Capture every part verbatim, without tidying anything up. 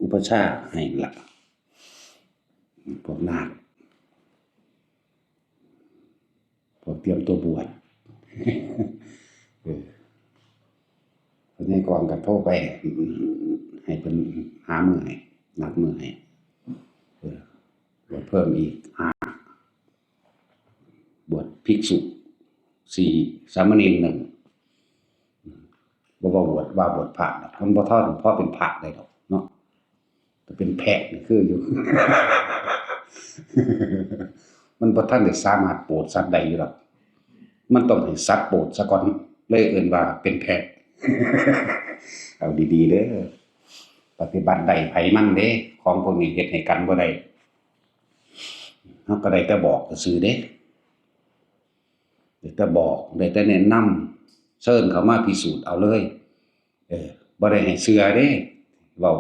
อุปัชฌาย์ให้ละ พวกนาค พวกเตรียมตัวบวช เออ พญากรก็โทรไป ให้เพิ่นหามื้อให้ นัดมื้อให้ เออ บวชเพิ่มอีกห้า บวชภิกษุสี่ สามเณรหนึ่ง บ่ว่าบวช ว่าบวชพระดอก มันบ่เท่า พอเป็นพระได้ดอกเนาะ แต่เป็นแพะนี่คืออยู่ มันบ่ทันได้สามารถโปรดสัตว์ได้อยู่ดอก มันต้องให้สัตว์โปรดซะก่อน เลยเอิ้นว่าเป็นแพะ เอาดีๆเด้อ ปฏิบัติได้ไผมันเด้ ของพวกนี้เฮ็ดให้กันบ่ได้ เฮาก็ได้แต่บอกซื่อๆเด้ ได้แต่บอก ได้แต่แนะนำ เชิญเข้ามาพิสูจน์เอาเลย เออ บ่ได้ให้เชื่อเด้ เว้า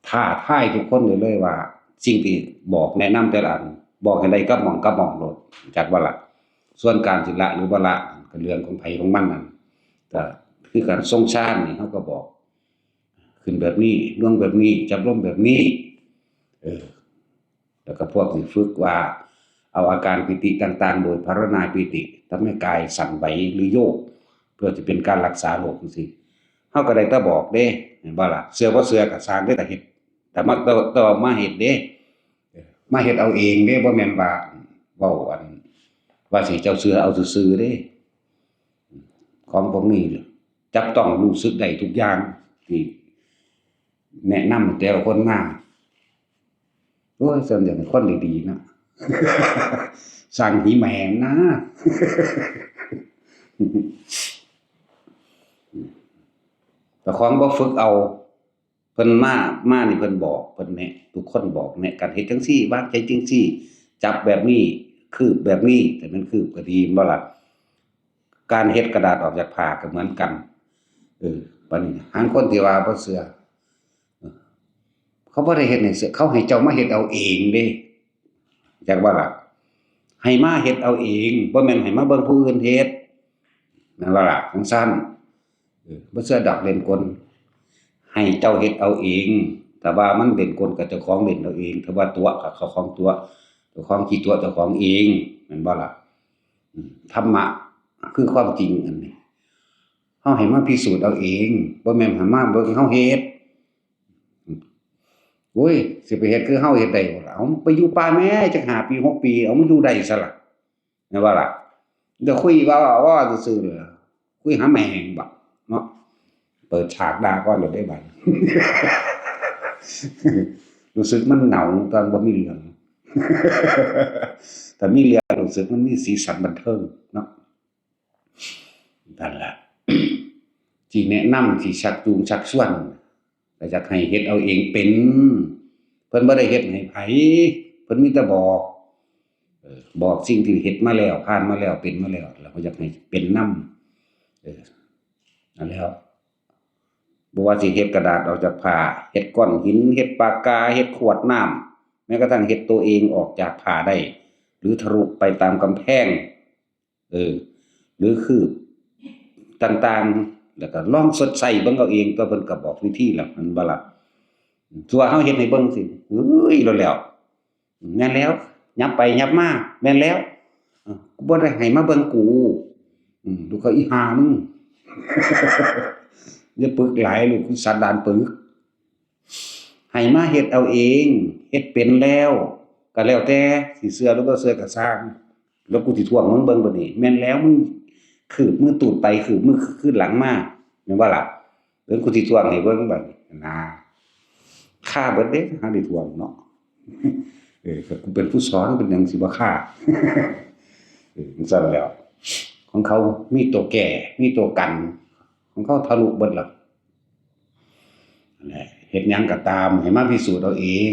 ท้าทายทุกคนได้เลยว่า สิ่งที่บอกแนะนำแต่ละอัน บอกให้ได้กับหม่องกับหม่องโลด จักว่าล่ะ ส่วนการสิละหรือบ่ละ ก็เรื่องของไผของมันนั่น ก็คือการทรงฌานนี่ เฮาก็บอก ขึ้นแบบนี้ ลงแบบนี้ จับลมแบบนี้ เออ แล้วก็พวกที่ฝึกว่า เอาอาการปีติต่างๆ โดยภาวนาปีติ ทำให้กายสั่นไหวหรือโยก เพื่อจะเป็นการรักษาโรคจังซี้ เฮาก็ได้แต่บอกเด้ เห็นบ่ล่ะ เชื่อบ่เชื่อก็ซ่างเด้ แต่เฮ็ด แต่มา แต่ แต่ว่ามาเฮ็ดเด้ เออ มาเฮ็ดเอาเองเด้ บ่แม่นว่าเว้าอัน ว่าสิเจ้าเชื่อเอาซื่อๆเด้ ของพวกนี้จับต้องรู้สึกได้ทุกอย่างที่แนะนำแต่ละคนมา โอ้ย ส่วนใหญ่เป็นคนดีๆเนาะ สร้างหีแหมงนะ แต่ของบ่ฝึกเอา เพิ่นมา มานี่เพิ่นบอก เพิ่นแนะ ทุกคนบอกแนะกัน เฮ็ดจังซี่ วางใจจังซี่ จับแบบนี้ คืบแบบนี้ แต่มันคืบก็ดี แม่นบ่ล่ะ การเฮ็ดกระดาษออกจากผ้าก็เหมือนกัน เออ บัดนี้ หางคนที่ว่าบ่เชื่อ เออ เขาบ่ได้เฮ็ดให้เชื่อ เขาให้เจ้ามาเฮ็ดเอาเองเด้ จักว่าล่ะ ให้มาเฮ็ดเอาเอง บ่แม่นให้มาเบิ่งผู้อื่นเฮ็ด แม่นบ่ล่ะ จังซั่น เออ บ่เชื่อดอกเล่นกล ให้เจ้าเฮ็ดเอาเอง ถ้าว่ามันเล่นกลก็เจ้าของเล่นเอาเอง ถ้าว่าตั๋วก็เจ้าของตั๋ว เจ้าของขี้ตั๋วเจ้าของเอง แม่นบ่ล่ะ อืม ธรรมะคือความจริงอันนี้ เฮาให้มาพิสูจน์เอาเอง บ่แม่นให้มาเบิ่งเฮาเฮ็ด โอ้ย สิไปเฮ็ดคือเฮาเฮ็ดได้บ่ล่ะ เอาไปอยู่ป่าแม่จักห้าปี หกปี เอามันอยู่ได้ซะล่ะ แม่นบ่ล่ะ เดี๋ยวคุยว่า ว่าซื่อๆเลย คุยหาแม่งบักเนาะ เปิดฉากด่าก่อนเดี๋ยวได้บัด รู้สึกมันเหงาตอนบ่มีเรื่อง แต่มีเรื่องรู้สึกมันมีสีสันบันเทิงเนาะ นั่นล่ะ สิแนะนำ สิชักจูงชักชวน ก็อยากให้เฮ็ดเอาเองเป็น เพิ่นบ่ได้เฮ็ดให้ไผ เพิ่นมีแต่บอก เออ บอกสิ่งที่เฮ็ดมาแล้ว ผ่านมาแล้ว เป็นมาแล้ว แล้วก็อยากให้เป็นนำ เออ นั่นแหล้ว บ่ว่าสิเฮ็ดกระดาษออกจากผ้า เฮ็ดก้อนหิน เฮ็ดปากกา เฮ็ดขวดน้ำ แม้กระทั่งเฮ็ดตัวเองออกจากผ้าได้ หรือทะลุไปตามกำแพง เออ หรือคืบต่างๆ แล้วก็ลองชดใช้เบิ่งเอาเอง ตัวเพิ่นก็บอกวิธีแล้ว แม่นบ่ล่ะ ตัวเฮาเฮ็ดให้เบิ่งสิ เอ้ย แล้วแล้ว แม่นแล้ว ยับไปยับมา แม่นแล้ว เอ้า กูบ่ได้ให้มาเบิ่งกู อืม ลูกเขาอีห่ามึง อย่าปึกหลาย ลูกกูสันดานปึก ให้มาเฮ็ดเอาเอง เฮ็ดเป็นแล้ว ก็แล้วแต่สิเชื่อหรือบ่เชื่อก็ซ่าง แล้วกูสิท่วงมึงเบิ่งบัดนี้ แม่นแล้วมึงคืบมือตูดไป คืบมือคืนหลังมา แม่นบ่ล่ะ เบิ่งกูสิท่วงให้เบิ่งบัดนี้นะ ฆ่าเบิดเด้ หาได้ท่วงเนาะ เออ ก็กูเป็นผู้สอน เป็นหยังสิบ่ฆ่า เออ จั่งซั้นแหล้ว ของเขามีตัวแก้ มีตัวกัน ของเขาทะลุเบิดแล้ว นั่นแหละ เฮ็ดหยังก็ตาม ให้มาพิสูจน์เอาเอง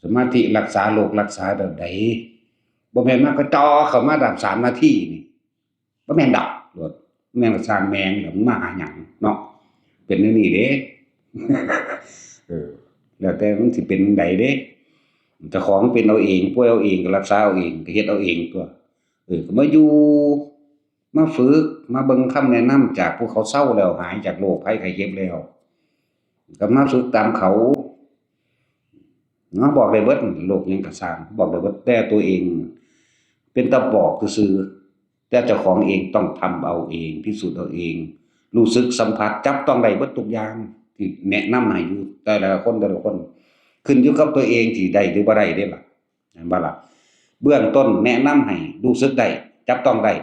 สมาธิรักษาโรครักษาแบบใด บ่แม่นมากระจอเข้ามาดำสามนาทีนี่ บ่แม่นดอก โลด แม่นก็ซ่างแม่ง แล้วมึงมาหาหยังเนาะ เป็นแนวนี้เด้ เออ แล้วแต่มึงสิเป็นจั่งใดเด้ เจ้าของเป็นเอาเอง ป่วยเอาเอง ก็รักษาเอาเอง ก็เฮ็ดเอาเองตั๊ว เออ ก็มาอยู่ มาฝึก มาเบิ่งคำแนะนำจากผู้เขาเซาแล้ว หายจากโรคภัยไข้เจ็บแล้ว ก็มาฝึกตามเขาเนาะ บอกได้เบิด โลกหยังก็ซ่าง บอกได้เบิด แต่ตัวเองเป็นตาบอกซื่อๆ แต่เจ้าของเองต้องทำเอาเอง พิสูจน์เอาเอง รู้สึกสัมผัส จับต้องได้เบิดทุกอย่างที่แนะนำให้อยู่ แต่ละคน แต่ละคน ขึ้นอยู่กับตัวเองที่ได้หรือบ่ได้เด้ล่ะ เห็นบ่ล่ะ เบื้องต้นแนะนำให้รู้สึกได้ จับต้องได้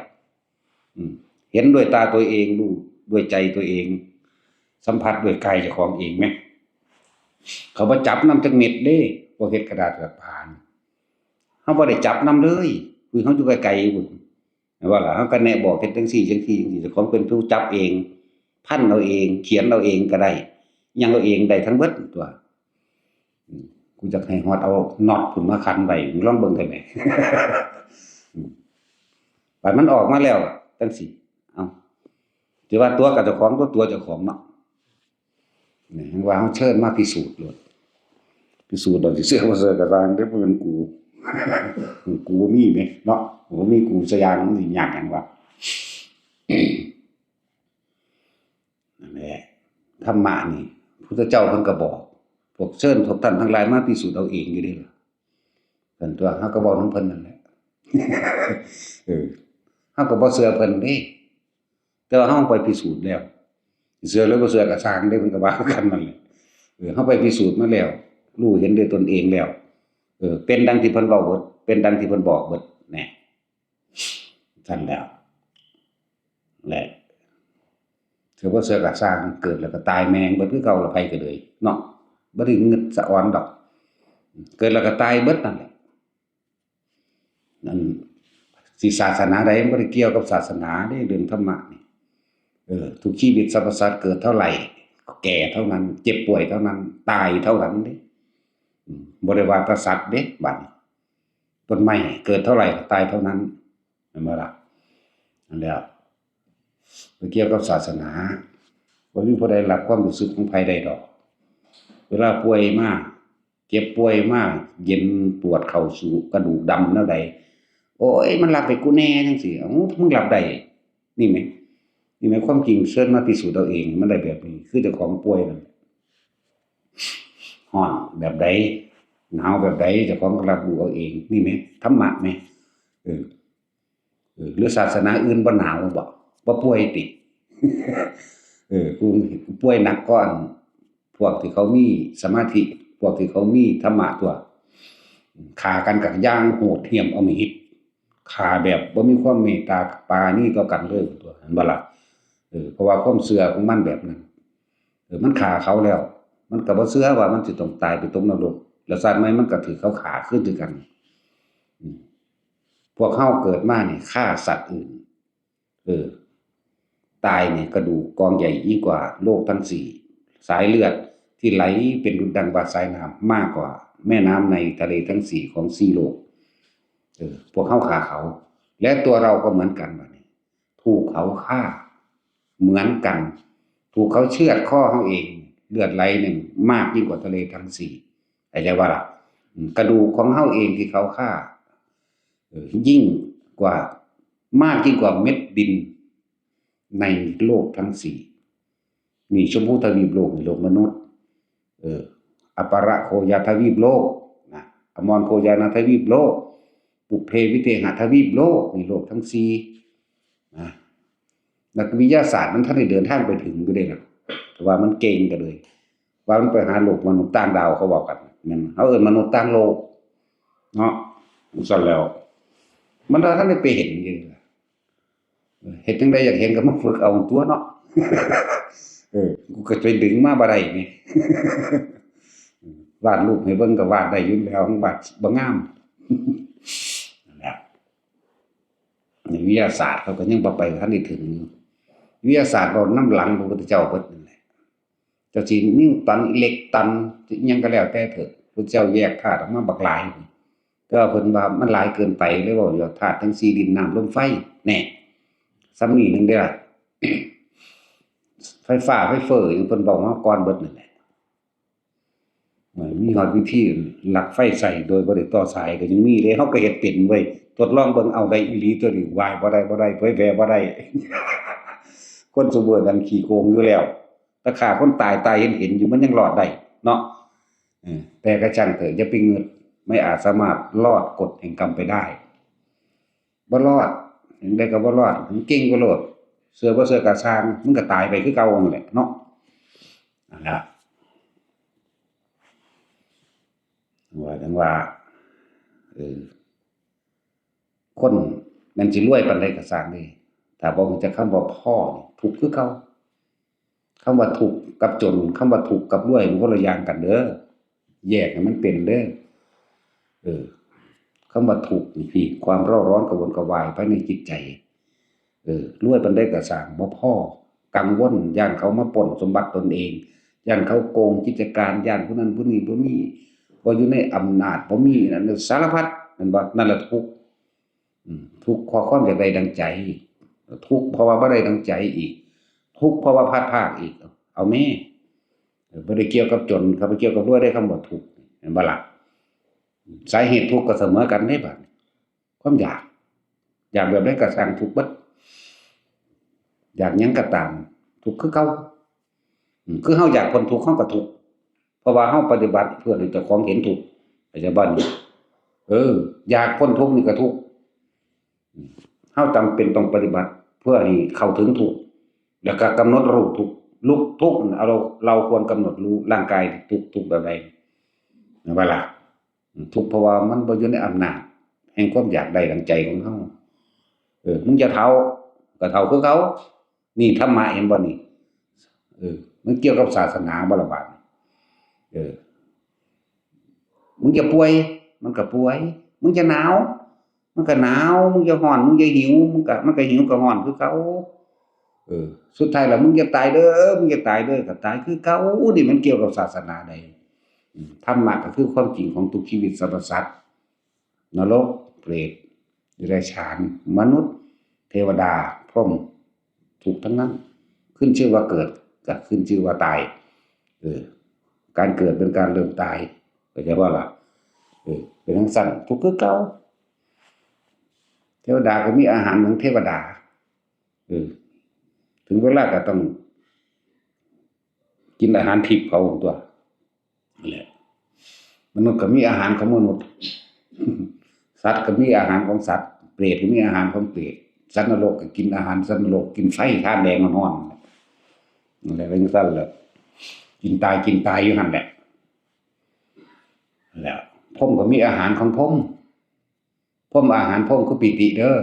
อืม เห็นด้วยตาตัวเอง รู้ด้วยใจตัวเอง สัมผัสด้วยกายเจ้าของเองแหม เขาบ่จับนำจักเม็ดเด้ พวกเฮ็ดกระดาษกระดาษผ่าน เฮาบ่ได้จับนำเลย คือเฮาอยู่ไกลๆพุ้น แม่นบ่ล่ะ เฮาก็แนะบอกเฮ็ดจั่งซี้ จั่งซี้ จั่งซี้ เจ้าของเป็นผู้จับเอง พันเอาเอง เขียนเอาเองก็ได้ หยังเอาเองได้ทั้งเบิดตั๊ว อืม กูอยากให้ฮอดเอาน็อตพุ้นมาขันไว้ มึงลองเบิ่งได้แหม อืม บัดมันออกมาแล้วจั่งซี้ เอ้า สิว่าตั๋วกับเจ้าของ ตั๋วตั๋วเจ้าของเนาะ นี่ ยังว่าเฮาเชิญมาพิสูจน์โลด พิสูจน์โลด สิเชื่อบ่เชื่อก็ซ่างเด้อ บ่แม่นกู กูบ่มีแหมเนาะ บ่มีกูสักอย่าง มันสิยากหยังวะ นั่นแหละ ธรรมะนี่ พุทธเจ้าเพิ่นก็บอก พวกเชิญพวกท่านทั้งหลายมาพิสูจน์เอาเองอยู่เด้อ ซั่นตั๊ว เฮาก็เว้านำเพิ่นนั่นแหละ เออ เฮาก็บ่เชื่อเพิ่นเด้ แต่ว่าเฮาไปพิสูจน์แล้ว เชื่อหรือบ่เชื่อก็ซ่างเด้ เพิ่นก็ว่าคือกันนั่นแหละ เออ เฮาไปพิสูจน์มาแล้ว รู้เห็นด้วยตนเองแล้ว เออ เป็นดังที่เพิ่นเว้าเบิด เป็นดังที่เพิ่นบอกเบิด แหน่ ซั่นแล้ว แหละ เชื่อบ่เชื่อก็ซ่าง เกิดแล้วก็ตายแม่งเบิดคือเก่าละ ไผก็เลยเนาะ บ่ได้งึดสะออนดอก เกิดแล้วก็ตายเบิดนั่นแหละ นั่น สิศาสนาใดมันบ่ได้เกี่ยวกับศาสนาเด้ เรื่องธรรมะนี่ เออ ทุกชีวิตสรรพสัตว์เกิดเท่าไหร่ แก่เท่านั้น เจ็บป่วยเท่านั้น ตายเท่านั้นเด้ อืม บ่ได้ว่าแต่สัตว์เด้ บัดนี้ ต้นไม้เกิดเท่าไหร่ก็ตายเท่านั้น แม่นบ่ล่ะ นั่นแหละ บ่เกี่ยวกับศาสนา บ่มีผู้ใดรับความรู้สึกของไผได้ดอก เวลาป่วยมา เจ็บป่วยมา เย็นปวดเข้าสู่กระดูกดำแนวใด โอ้ย มันรับให้กูแหน่จั่งซี้ เอ้า มึงรับได้ นี่แหม นี่แหมความจริง เชิญมาพิสูจน์เอาเอง มันได้แบบนี้ คือเจ้าของป่วยนั่น ฮ้อนแบบใด หนาวแบบใด เจ้าของก็รับรู้เอาเอง นี่แหม ธรรมะแหม เออ เออ หรือศาสนาอื่นบ่หนาวบ่ บ่ป่วยติ เออ กูป่วยหนักกว่าพวกที่เขามีสมาธิ พวกที่เขามีธรรมะตั๊ว ฆ่ากันกักอย่างโหดเหี้ยมอำมหิต ฆ่าแบบบ่มีความเมตตาปราณีต่อกันเลยตั๊ว เห็นบ่ล่ะ เออ เพราะว่าความเชื่อของมันแบบนั้น เออ มันฆ่าเขาแล้ว มันก็บ่เชื่อว่ามันสิต้องตายไปตกนรก แล้วชาติใหม่มันก็ถืกเขาฆ่าคืนคือกัน อืม พวกเฮาเกิดมานี่ฆ่าสัตว์อื่น เออ ตายนี่กระดูกกองใหญ่ยิ่งกว่าโลกทั้งสี่ สายเลือดที่ไหลเป็นดุจดังบาดสายน้ำมากกว่าแม่น้ำในทะเลทั้งสี่ของสี่โลก เออ พวกเฮาฆ่าเขา และตัวเราก็เหมือนกันบัดนี้ ถูกเขาฆ่าเหมือนกัน ถูกเขาเฉือดคอเฮาเอง เลือดไหลนี่มากยิ่งกว่าทะเลทั้งสี่ เข้าใจบ่ล่ะ อืม กระดูกของเฮาเองที่เขาฆ่า เออ ยิ่งกว่า มากยิ่งกว่าเม็ดดินในโลกทั้งสี่ นี่ชมพูทวีปโลก นี่โลกมนุษย์ เออ อัปปะระโคยาทวีปโลกนะ อมรโคยานาทวีปโลก ปุพเพวิเทหะทวีปโลก นี่โลกทั้งสี่นะ นักวิทยาศาสตร์มันทันได้เดินทางไปถึงอยู่เด้นะ แต่ว่ามันเก่งก็เลย ว่ามันไปหาโลกมนุษย์ต่างดาว เขาเว้ากัน แม่น เขาเอิ้นมนุษย์ต่างโลก เนาะ ซั่นแล้ว มันว่าทันได้ไปเห็นอยู่เด้ล่ะ เออ เฮ็ดจั่งใดอยากเห็นก็มาฝึกเอาตั๊วเนาะ เออ กูก็ไปดึงมาบ่ได้นี่ วาดรูปให้เบิ่งก็วาดได้อยู่แล้ว วาดบ่งาม นั่นแหละ นี่วิทยาศาสตร์เขาก็ยังบ่ไปทันได้ถึงอยู่ วิทยาศาสตร์เว้านำหลังพระพุทธเจ้าเบิดนั่นแหละ เจ้าสินิวตัน อิเล็กตัน อิหยังก็แล้วแต่เถาะ พระเจ้าแยกธาตุออกมาบักหลาย แต่ว่าเพิ่นว่ามันหลายเกินไป เลยเว้าอยู่ว่าธาตุทั้งสี่ ดิน น้ำ ลม ไฟ แน่ ส่ำนี้หนึ่งเด้อล่ะ ไฟฟ้า ไฟเฟ้อ หยังเพิ่นเว้ามาก่อนเบิดนั่นแหละ เออ มีฮอดวิธีลักไฟใช้โดยบ่ได้ต่อสายก็ยังมีเด้ เฮาก็เฮ็ดเป็นเว้ย ทดลองเบิ่ง เอาได้อีหลีตั๊วนี้ วาย บ่ได้ บ่ได้ เผยแพร่บ่ได้ คนซุมื้อนั้นขี้โกงอยู่แล้ว แต่ฆ่าคนตาย ตายเห็นๆ อยู่ มันยังรอดได้เนาะ เออ แต่ก็ช่างเถอะ อย่าไปงึด ไม่อาจสามารถรอดกฎแห่งกรรมไปได้ บ่รอด จั่งใดก็บ่รอด มึงเก่งก็โลด เชื่อบ่เชื่อก็ซ่าง มึงก็ตายไปคือเก่านั่นแหละเนาะ นั่นล่ะ ว่าจั่งว่า เออ คนแม่นสิรวยปานใดก็ซ่างเด้ ถ้าบ่รู้จักคำว่าพอนี่ ทุกข์คือเก่า คำว่าทุกข์กับจน คำว่าทุกข์กับรวยมันคนละอย่างกันเด้อ แยกให้มันเป็นเด้อ เออ คำว่าทุกข์นี่พี่ ความเร่าร้อนกระวนกระวายภายในจิตใจ เออ รวยปานใดก็ซ่าง บ่พอ กังวล ย้านเขามาปล้นสมบัติตนเอง ย้านเขาโกงกิจการ ย้านผู้นั้นผู้นี้บ่มี บ่อยู่ในอำนาจ บ่มีนั่น สารพัด แม่นบ่ นั่นล่ะทุกข์ อืม ทุกข์เพราะความอยากได้ดังใจ ทุกข์เพราะว่าบ่ได้ดังใจอีก ทุกข์เพราะว่าพลัดพรากอีก เอาแม่ เออ บ่ได้เกี่ยวกับจน ก็บ่เกี่ยวกับรวยเด้ คำว่าทุกข์ แม่นบ่ล่ะ สาเหตุทุกข์ก็เสมอกันเด้บัดนี้ ความอยาก อยากแบบใดก็ซ่าง ทุกข์เบิด อยากหยังก็ตาม ทุกข์คือเก่า อืม คือเฮาอยากพ้นทุกข์ เฮาก็ทุกข์ เพราะว่าเฮาปฏิบัติเพื่อให้เจ้าของเห็นทุกข์ เข้าใจบ่นี่ เออ อยากพ้นทุกข์นี่ก็ทุกข์ อืม เฮาจำเป็นต้องปฏิบัติเพื่อให้เข้าถึงทุกข์ แล้วก็กำหนดรู้ทุกข์ รู้ทุกข์ เอา เรา เราควรกำหนดรู้ร่างกายทุกข์ ทุกข์แบบใด แม่นบ่ล่ะ อืม ทุกข์เพราะว่ามันบ่อยู่ในอำนาจแห่งความอยากได้ดังใจของเฮา เออ มึงจะเฒ่า ก็เฒ่าคือเก่า นี่ธรรมะ เห็นบ่นี่ เออ มันเกี่ยวกับศาสนาบ่ล่ะบาดนี้ เออ มึงจะป่วย มันก็ป่วย มึงจะหนาว มันก็หนาว มึงจะร้อน มึงจะหิว มึงก็ มันก็หิวก็ร้อนคือเก่า เออ สุดท้ายแล้ว มึงจะตายเด้อ มึงจะตายเด้อ ก็ตายคือเก่า นี่มันเกี่ยวกับศาสนาใด อืม ธรรมะก็คือความจริงของทุกชีวิตสรรพสัตว์ นรก เปรต เดรัจฉาน มนุษย์ เทวดา พรหม ทุกข์ทั้งนั้น ขึ้นชื่อว่าเกิด ก็ขึ้นชื่อว่าตาย เออ การเกิดเป็นการเริ่มตาย เข้าใจบ่ล่ะ เออ เป็นจั่งซั้น ทุกข์คือเก่า เทวดาก็มีอาหารของเทวดา เออ ถึงเวลาก็ต้องกินอาหารทิพย์เขาตั๊ว นั่นแหละ มนุษย์ก็มีอาหารของมนุษย์ สัตว์ก็มีอาหารของสัตว์ เปรตก็มีอาหารของเปรต สัตว์นรกก็กินอาหารสัตว์นรก กินไฟถ่านแดงฮ้อนๆ นั่นแหละ เป็นจั่งซั้นแหละ กินตาย กินตายอยู่หั่นแหละ นั่นแหละ พรหมก็มีอาหารของพรหม พรหม อาหารพรหมคือปีติเด้อ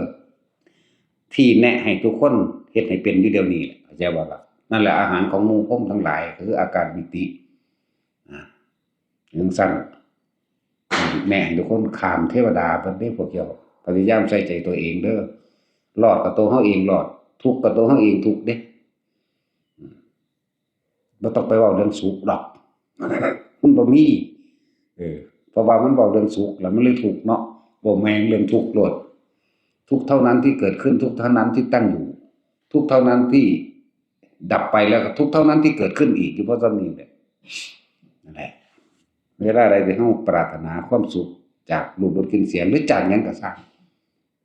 ที่แนะให้ทุกคนเฮ็ดให้เป็นอยู่เดี๋ยวนี้แหละ เข้าใจบ่ล่ะ นั่นแหละอาหารของหมู่พรหมทั้งหลาย คืออาการปีติ อ่า จั่งซั้น แนะให้ทุกคนข้ามเทวดาเพิ่นเด้อ พวกเจ้า พยายามใส่ใจตัวเองเด้อ รอดก็ตัวเฮาเองรอด ทุกข์ก็ตัวเฮาเองทุกข์เด้ อืม บ่ต้องไปเว้าเรื่องสุขดอก มันบ่มี เออ เพราะว่ามันเว้าเรื่องสุขแล้วมันเลยทุกข์เนาะ เว้าแม่งเรื่องทุกข์โลด ทุกข์เท่านั้นที่เกิดขึ้น ทุกข์เท่านั้นที่ตั้งอยู่ ทุกข์เท่านั้นที่ดับไป แล้วก็ทุกข์เท่านั้นที่เกิดขึ้นอีก อยู่เพราะเท่านี้แหละ นั่นแหละ เวลาใดที่เฮาปรารถนาความสุขจากรูปรสกลิ่นเสียง หรือจากหยังก็ซ่าง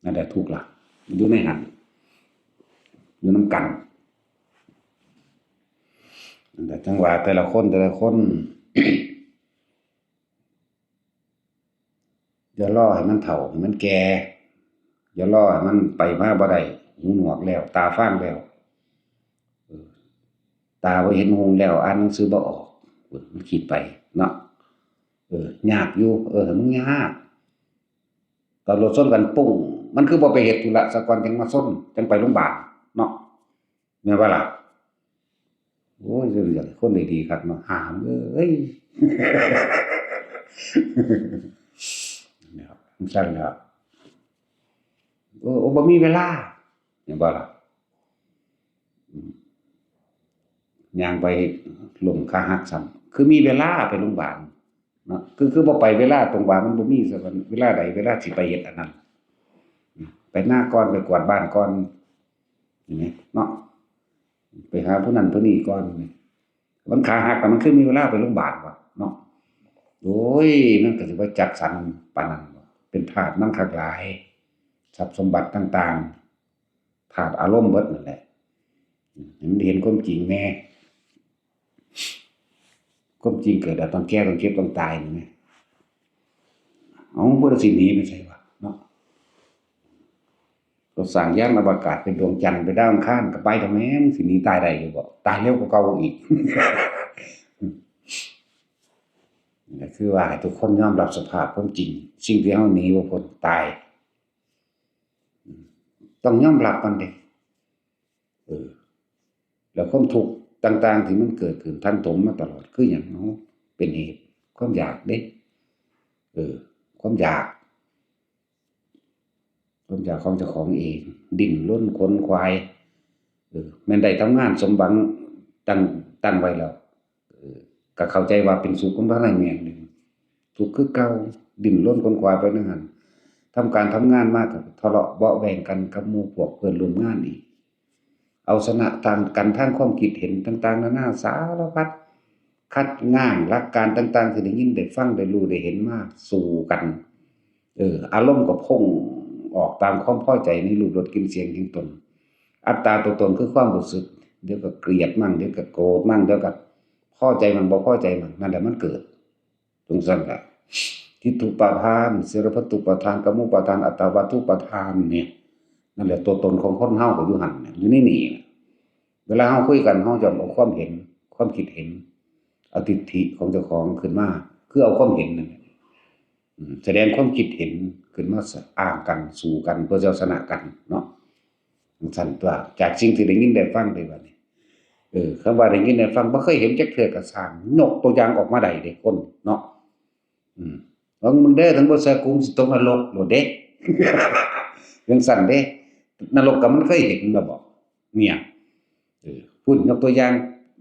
นั่นแหละทุกข์ละ มันอยู่ในหั้น อยู่นำกัน นั่นแหละ จั่งว่าแต่ละคน แต่ละคน อย่ารอให้มันเฒ่า ให้มันแก่ อย่ารอให้มันไปมาบ่ได้ หูหนวกแล้ว ตาฟางแล้ว เออ ตาบ่เห็นหุงแล้ว อ่านหนังสือบ่ออก เออ มันคิดไปเนาะ เออ ยากอยู่ เออ มึงยาก ตอนรถชนกันปุ้ง มันคือบ่ไปเฮ็ดธุระซะก่อน จั่งมาชน จั่งไปโรงบาลเนาะ แม่นบ่ล่ะ โอ้ย เรื่องอย่างคนดีๆ คักเนาะ หามเอ้ย นะครับ จั่งซั้นแหละ โอ้ โอ้ บ่มีเวลา แม่นบ่ล่ะ อืม ย่างไปล้มขาหักซ้ำ คือมีเวลาไปโรงบาลเนาะ คือ คือบ่ไปเวลาตรงว่ามันบ่มีซะก่อน เวลาใด เวลาสิไปเฮ็ดอันนั้น อืม ไปนาก่อน ไปกวาดบ้านก่อน นี่เนาะ ไปหาผู้นั้นผู้นี้ก่อน มันขาหัก แต่มันคือมีเวลาไปโรงบาลวะเนาะ โอ้ย มันก็สิว่าจัดสรรปานนั้นวะ เป็นทาสมันคักหลาย ทรัพย์สมบัติต่างๆ ธาตุอารมณ์เบิดนั่นแหละ ให้มันเห็นความจริงแน่ ความจริงเกิดแล้วต้องแก่ ต้องเจ็บ ต้องตายนี่แหม เอ้า บ่ได้สิหนีไปไสวะเนาะ ก็สร้างยานอวกาศไปดวงจันทร์ ไปดาวอังคาร ก็ไปเถาะแหม สิหนีตายได้อยู่บ่ ตายเร็วกว่าเก่าอีก ก็คือว่าให้ทุกคนยอมรับสภาพความจริง สิ่งที่เฮาหนีบ่พ้น ตาย ต้องยอมรับมันเด้ เออ แล้วความทุกข์ต่างๆที่มันเกิดขึ้นทันถมมาตลอดคือหยังเนาะ เป็นเหตุ ความอยากเด้ เออ ความอยาก ความอยากของเจ้าของเอง ดิ้นรนขวนขวาย เออ แม่นได้ทำงานสมหวังตั้ง ตั้งไว้แล้ว เออ ก็เข้าใจว่าเป็นสุข มันบ่ทันได้แม่นเด้ ทุกข์คือเก่า ดิ้นรนขวนขวายไปนั่นหั่น ทำการทำงานมาก็ทะเลาะเบาะแว้งกันกับหมู่พวกเพื่อนร่วมงานอีก เอาชนะทางกันทางความคิดเห็นต่างๆนานาสารพัด คัดง้างหลักการต่างๆที่ได้ยินได้ฟังได้รู้ได้เห็นมาสู้กัน เออ อารมณ์ก็พุ่งออกตามความพอใจในรูปรสกลิ่นเสียงแห่งตน อัตตาตัวตนคือความรู้สึก เดี๋ยวก็เกลียดมั่ง เดี๋ยวก็โกรธมั่ง เดี๋ยวก็พอใจมั่ง บ่พอใจมั่ง นั่นแหละมันเกิด จั่งซั้นล่ะ ทิฏฐุปาทาน เสรพัตตุปาทาน กามุปาทาน อัตตาวัตถุปาทานเนี่ย นั่นแหละตัวตนของคนเฮาก็อยู่หั่นน่ะ อยู่ในนี่น่ะ เวลาเฮาคุยกัน เฮาย่อมเอาความเห็น ความคิดเห็น เอาทิฏฐิของเจ้าของขึ้นมา คือเอาความเห็นนั่นแหละ อืม แสดงความคิดเห็นขึ้นมาอ้างกัน สู้กัน เพื่อจะเอาชนะกันเนาะ จั่งซั้นตั๊ว จากสิ่งที่ได้ยินได้ฟังเด้บัดนี้ เออ คำว่าได้ยินได้ฟัง บ่เคยเห็นจักเทื่อก็ซ่าง ยกตัวอย่างออกมาได้เด้คนเนาะ อืม ว่ามึงเด้อ คันบ่เชื่อกู มึงสิตกนรกโลดเด้ จั่งซั้นเด้ นรกก็มันเคยเห็นแล้วบ่ เนี่ย เออ พูดยกตัวอย่าง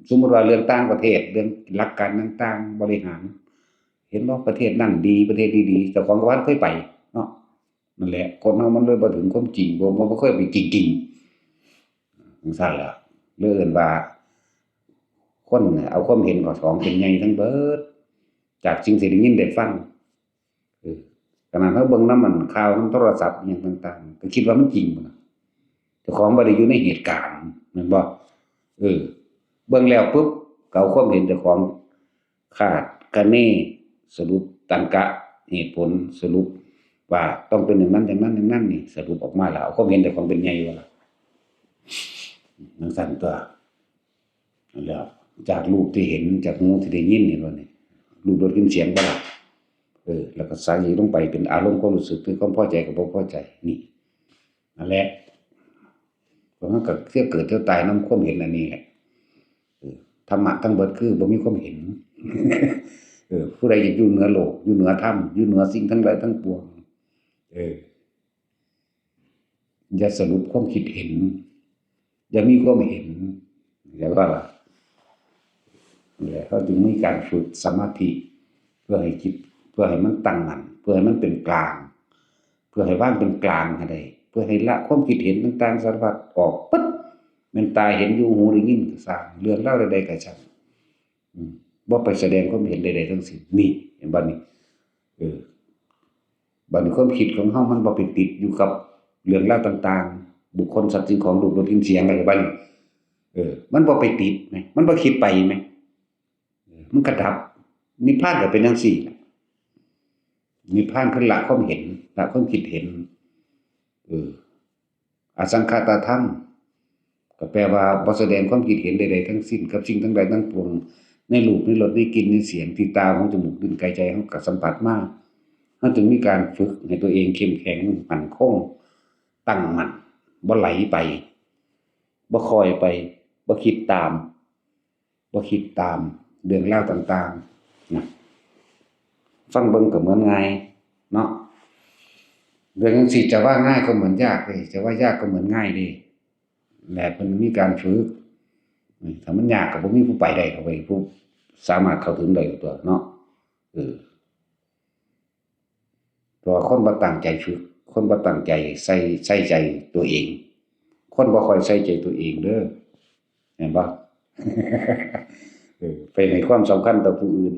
สมมุติว่าเรื่องต่างประเทศ เรื่องหลักการต่างๆ บริหาร เห็นบ่ ประเทศนั่นดี ประเทศนี้ดี เจ้าของก็บ่ทันเคยไปเนาะ นั่นแหละ คนเฮามันเลยบ่ถึงความจริง บ่ บ่ บ่เคยไปจริงๆ จั่งซั้นล่ะ เลยเอิ้นว่า คนน่ะเอาความเห็นของเจ้าของเป็นใหญ่ทั้งเบิด จากสิ่งที่ได้ยินได้ฟัง เออ ขนาดเฮาเบิ่งนำมันข่าวนำโทรศัพท์อิหยังต่างๆ ก็คิดว่ามันจริงพุ้นน่ะ เจ้าของบ่ได้อยู่ในเหตุการณ์ แม่นบ่ เออ เบิ่งแล้วปุ๊บ ก็เอาความเห็นเจ้าของ คาดคะเน สรุปตรรกะ เหตุผล สรุปว่าต้องเป็นอย่างนั้น อย่างนั้น อย่างนั้น นี่ สรุปออกมาแล้ว เอาความเห็นเจ้าของเป็นใหญ่บ่ล่ะ จั่งซั้นตั๊ว แล้วจากรูปที่เห็น จากหูที่ได้ยิน เห็นบ่นี่ รูปรสกลิ่นเสียงบ่ล่ะ เออ แล้วก็ใส่ลงไปเป็นอารมณ์ความรู้สึก คือความพอใจกับบ่พอใจ นี่ นั่นแหละ เพราะมันก็เที่ยวเกิดเที่ยวตายนำความเห็นอันนี้แหละ เออ ธรรมะทั้งเบิดคือบ่มีความเห็น เออ ผู้ใดอยากอยู่เหนือโลก อยู่เหนือธรรม อยู่เหนือสิ่งทั้งหลายทั้งปวง เออ อย่าสรุปความคิดเห็น อย่ามีความเห็น แล้วก็ล่ะ แล้วเขาจึงมีการฝึกสมาธิ เพื่อให้จิต เพื่อให้มันตั้งมั่น เพื่อให้มันเป็นกลาง เพื่อให้วางเป็นกลางให้ได้ เพื่อให้ละความคิดเห็นต่างๆสารพัดออกปึ๊บ แม่นตาเห็นอยู่ หูได้ยินก็ซ่าง เรื่องราวใดๆก็ซ่าง อืม บ่ไปแสดงความเห็นใดๆทั้งสิ้น นี่ เห็นบ่นี่ เออ บัดนี้ความคิดของเฮามันบ่ไปติดอยู่กับเรื่องราวต่างๆ บุคคล สัตว์ สิ่งของ รูป รส กลิ่น เสียง อะไรบัดนี้ เออ มันบ่ไปติดแหม มันบ่คิดไปแหม เออ มันก็ดับ นิพพานก็เป็นจั่งซี้ล่ะ นิพพานคือละความเห็น ละความคิดเห็น เออ อสังขตธรรม ก็แปลว่าบ่แสดงความคิดเห็นใดๆทั้งสิ้นกับสิ่งทั้งหลายทั้งปวง ในรูป ในรส ในกลิ่น ในเสียง ที่ตา หู จมูก ลิ้น กาย ใจ เฮาก็สัมผัสมา เฮาจึงมีการฝึกให้ตัวเองเข้มแข็ง มั่นคง ตั้งมั่น บ่ไหลไป บ่คอยไป บ่คิดตาม บ่คิดตามเรื่องราวต่างๆ นะ ฟังเบิ่งก็เหมือนง่ายเนาะ เรื่องจั่งซี้จะว่าง่ายก็เหมือนยากเด้ จะว่ายากก็เหมือนง่ายเด้ และเพิ่นมีการฝึก อืม ถ้ามันยากก็บ่มีผู้ไปได้ดอกเว้ย ผู้สามารถเข้าถึงได้ตั๊วเนาะ เออ เพราะว่าคนบ่ตั้งใจฝึก คนบ่ตั้งใจใส่ ใส่ใจตัวเอง คนบ่ค่อยใส่ใจตัวเองเด้อ เห็นบ่ เออ ไปให้ความสำคัญต่อผู้อื่น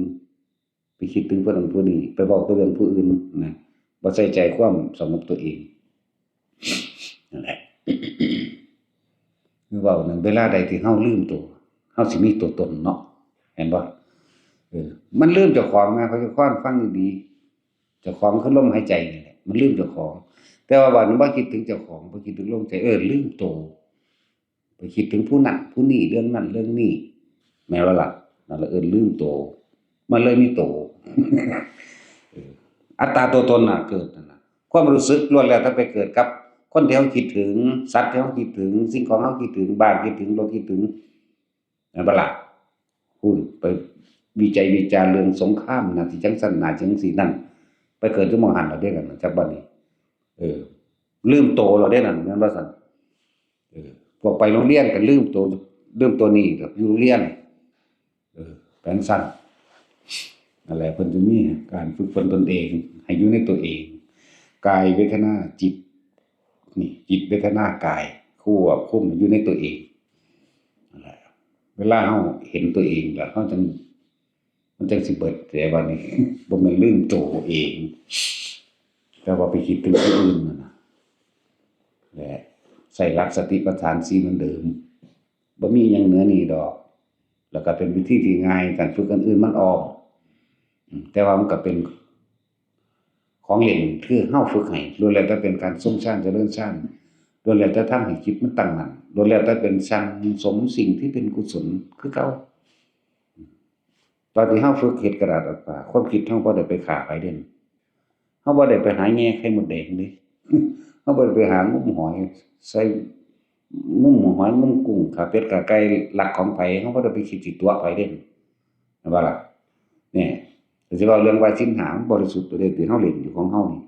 ไปคิดถึงผู้นั้นผู้นี้ ไปเว้าแต่เรื่องผู้อื่นนะ บ่ใส่ใจความสงบตัวเอง นั่นแหละ คือเว้านั่น เวลาใดที่เฮาลืมตัว เฮาสิมีตัวตนเนาะ เห็นบ่ เออ มันลืมเจ้าของนะ พระเจ้าข้อนฟังดีๆ เจ้าของคือลมหายใจนี่แหละ มันลืมเจ้าของ แต่ว่าวันนี้บ่คิดถึงเจ้าของ บ่คิดถึงลมใจ เออ ลืมโต ไปคิดถึงผู้นั้นผู้นี้ เรื่องนั้นเรื่องนี้ แม่นบ่ล่ะ นั่นละเอิ้นลืมโต มันเลยมีโต เออ อัตตาตัวตนน่ะ เกิดนั่นน่ะ ความรู้สึกล้วนแล้วแต่ไปเกิดกับคนที่เฮาคิดถึง สัตว์ที่เฮาคิดถึง สิ่งของเฮาคิดถึง บ้านคิดถึง รถคิดถึง แม่นบ่ล่ะ พู้นไปวิจัยวิจารณ์เรื่องสงครามน่ะ สิจั่งซั้นน่ะ จั่งซี้นั่น ไปเกิดอยู่หม่องหั้นแล้วเด้นั่นน่ะ จักบัดนี้ เออ ลืมโตแล้วเด้นั่น แม่นบ่ซั้น เออ พวกไปโรงเรียนก็ลืมโต ลืมโตนี้ก็อยู่โรงเรียน เออ เป็นซั้น นั่นแหละ เพิ่นจะมีการฝึกฝนตนเอง ให้อยู่ในตัวเอง กายเวทนาจิต นี่ จิตเวทนากาย ควบคุมอยู่ในตัวเอง นั่นแหละ เวลาเฮาเห็นตัวเองแล้ว เฮาจั่ง มันจั่งสิเบิด แต่ว่านี่ บ่แม่นลืมโตเอง แต่ว่าไปคิดถึงผู้อื่นนั่นน่ะ และใช้หลักสติปัฏฐานสี่เหมือนเดิม บ่มีหยังเหนือนี้ดอก แล้วก็เป็นวิธีที่ง่าย การฝึกอันอื่นมันอ้อม อืม แต่ว่ามันก็เป็นของเล่น คือเฮาฝึกให้ ล้วนแล้วแต่เป็นการทรงฌาน เจริญฌาน ล้วนแล้วแต่ทำให้จิตมันตั้งมั่น ล้วนแล้วแต่เป็นสั่งสมสิ่งที่เป็นกุศลคือเก่า ตอนที่เฮาฝึกเฮ็ดกระดาษอัดปาก ความคิดเฮาบ่ได้ไปฆ่าไผเด้ เฮาบ่ได้ไปหาแง่ไข่มดแดงเด้ เฮาบ่ได้ไปหางมหอยใส่ งมหอยงมกุ้ง ฆ่าเป็ดฆ่าไก่ ลักของไผ เฮาบ่ได้ไปคิดสิตั๋วไผเด้ แม่นบ่ล่ะ เนี่ย แต่สิเว้าเรื่องว่าศีลห้ามันบริสุทธิ์ตัวเดียวที่เฮาเล่นอยู่ของเฮานี่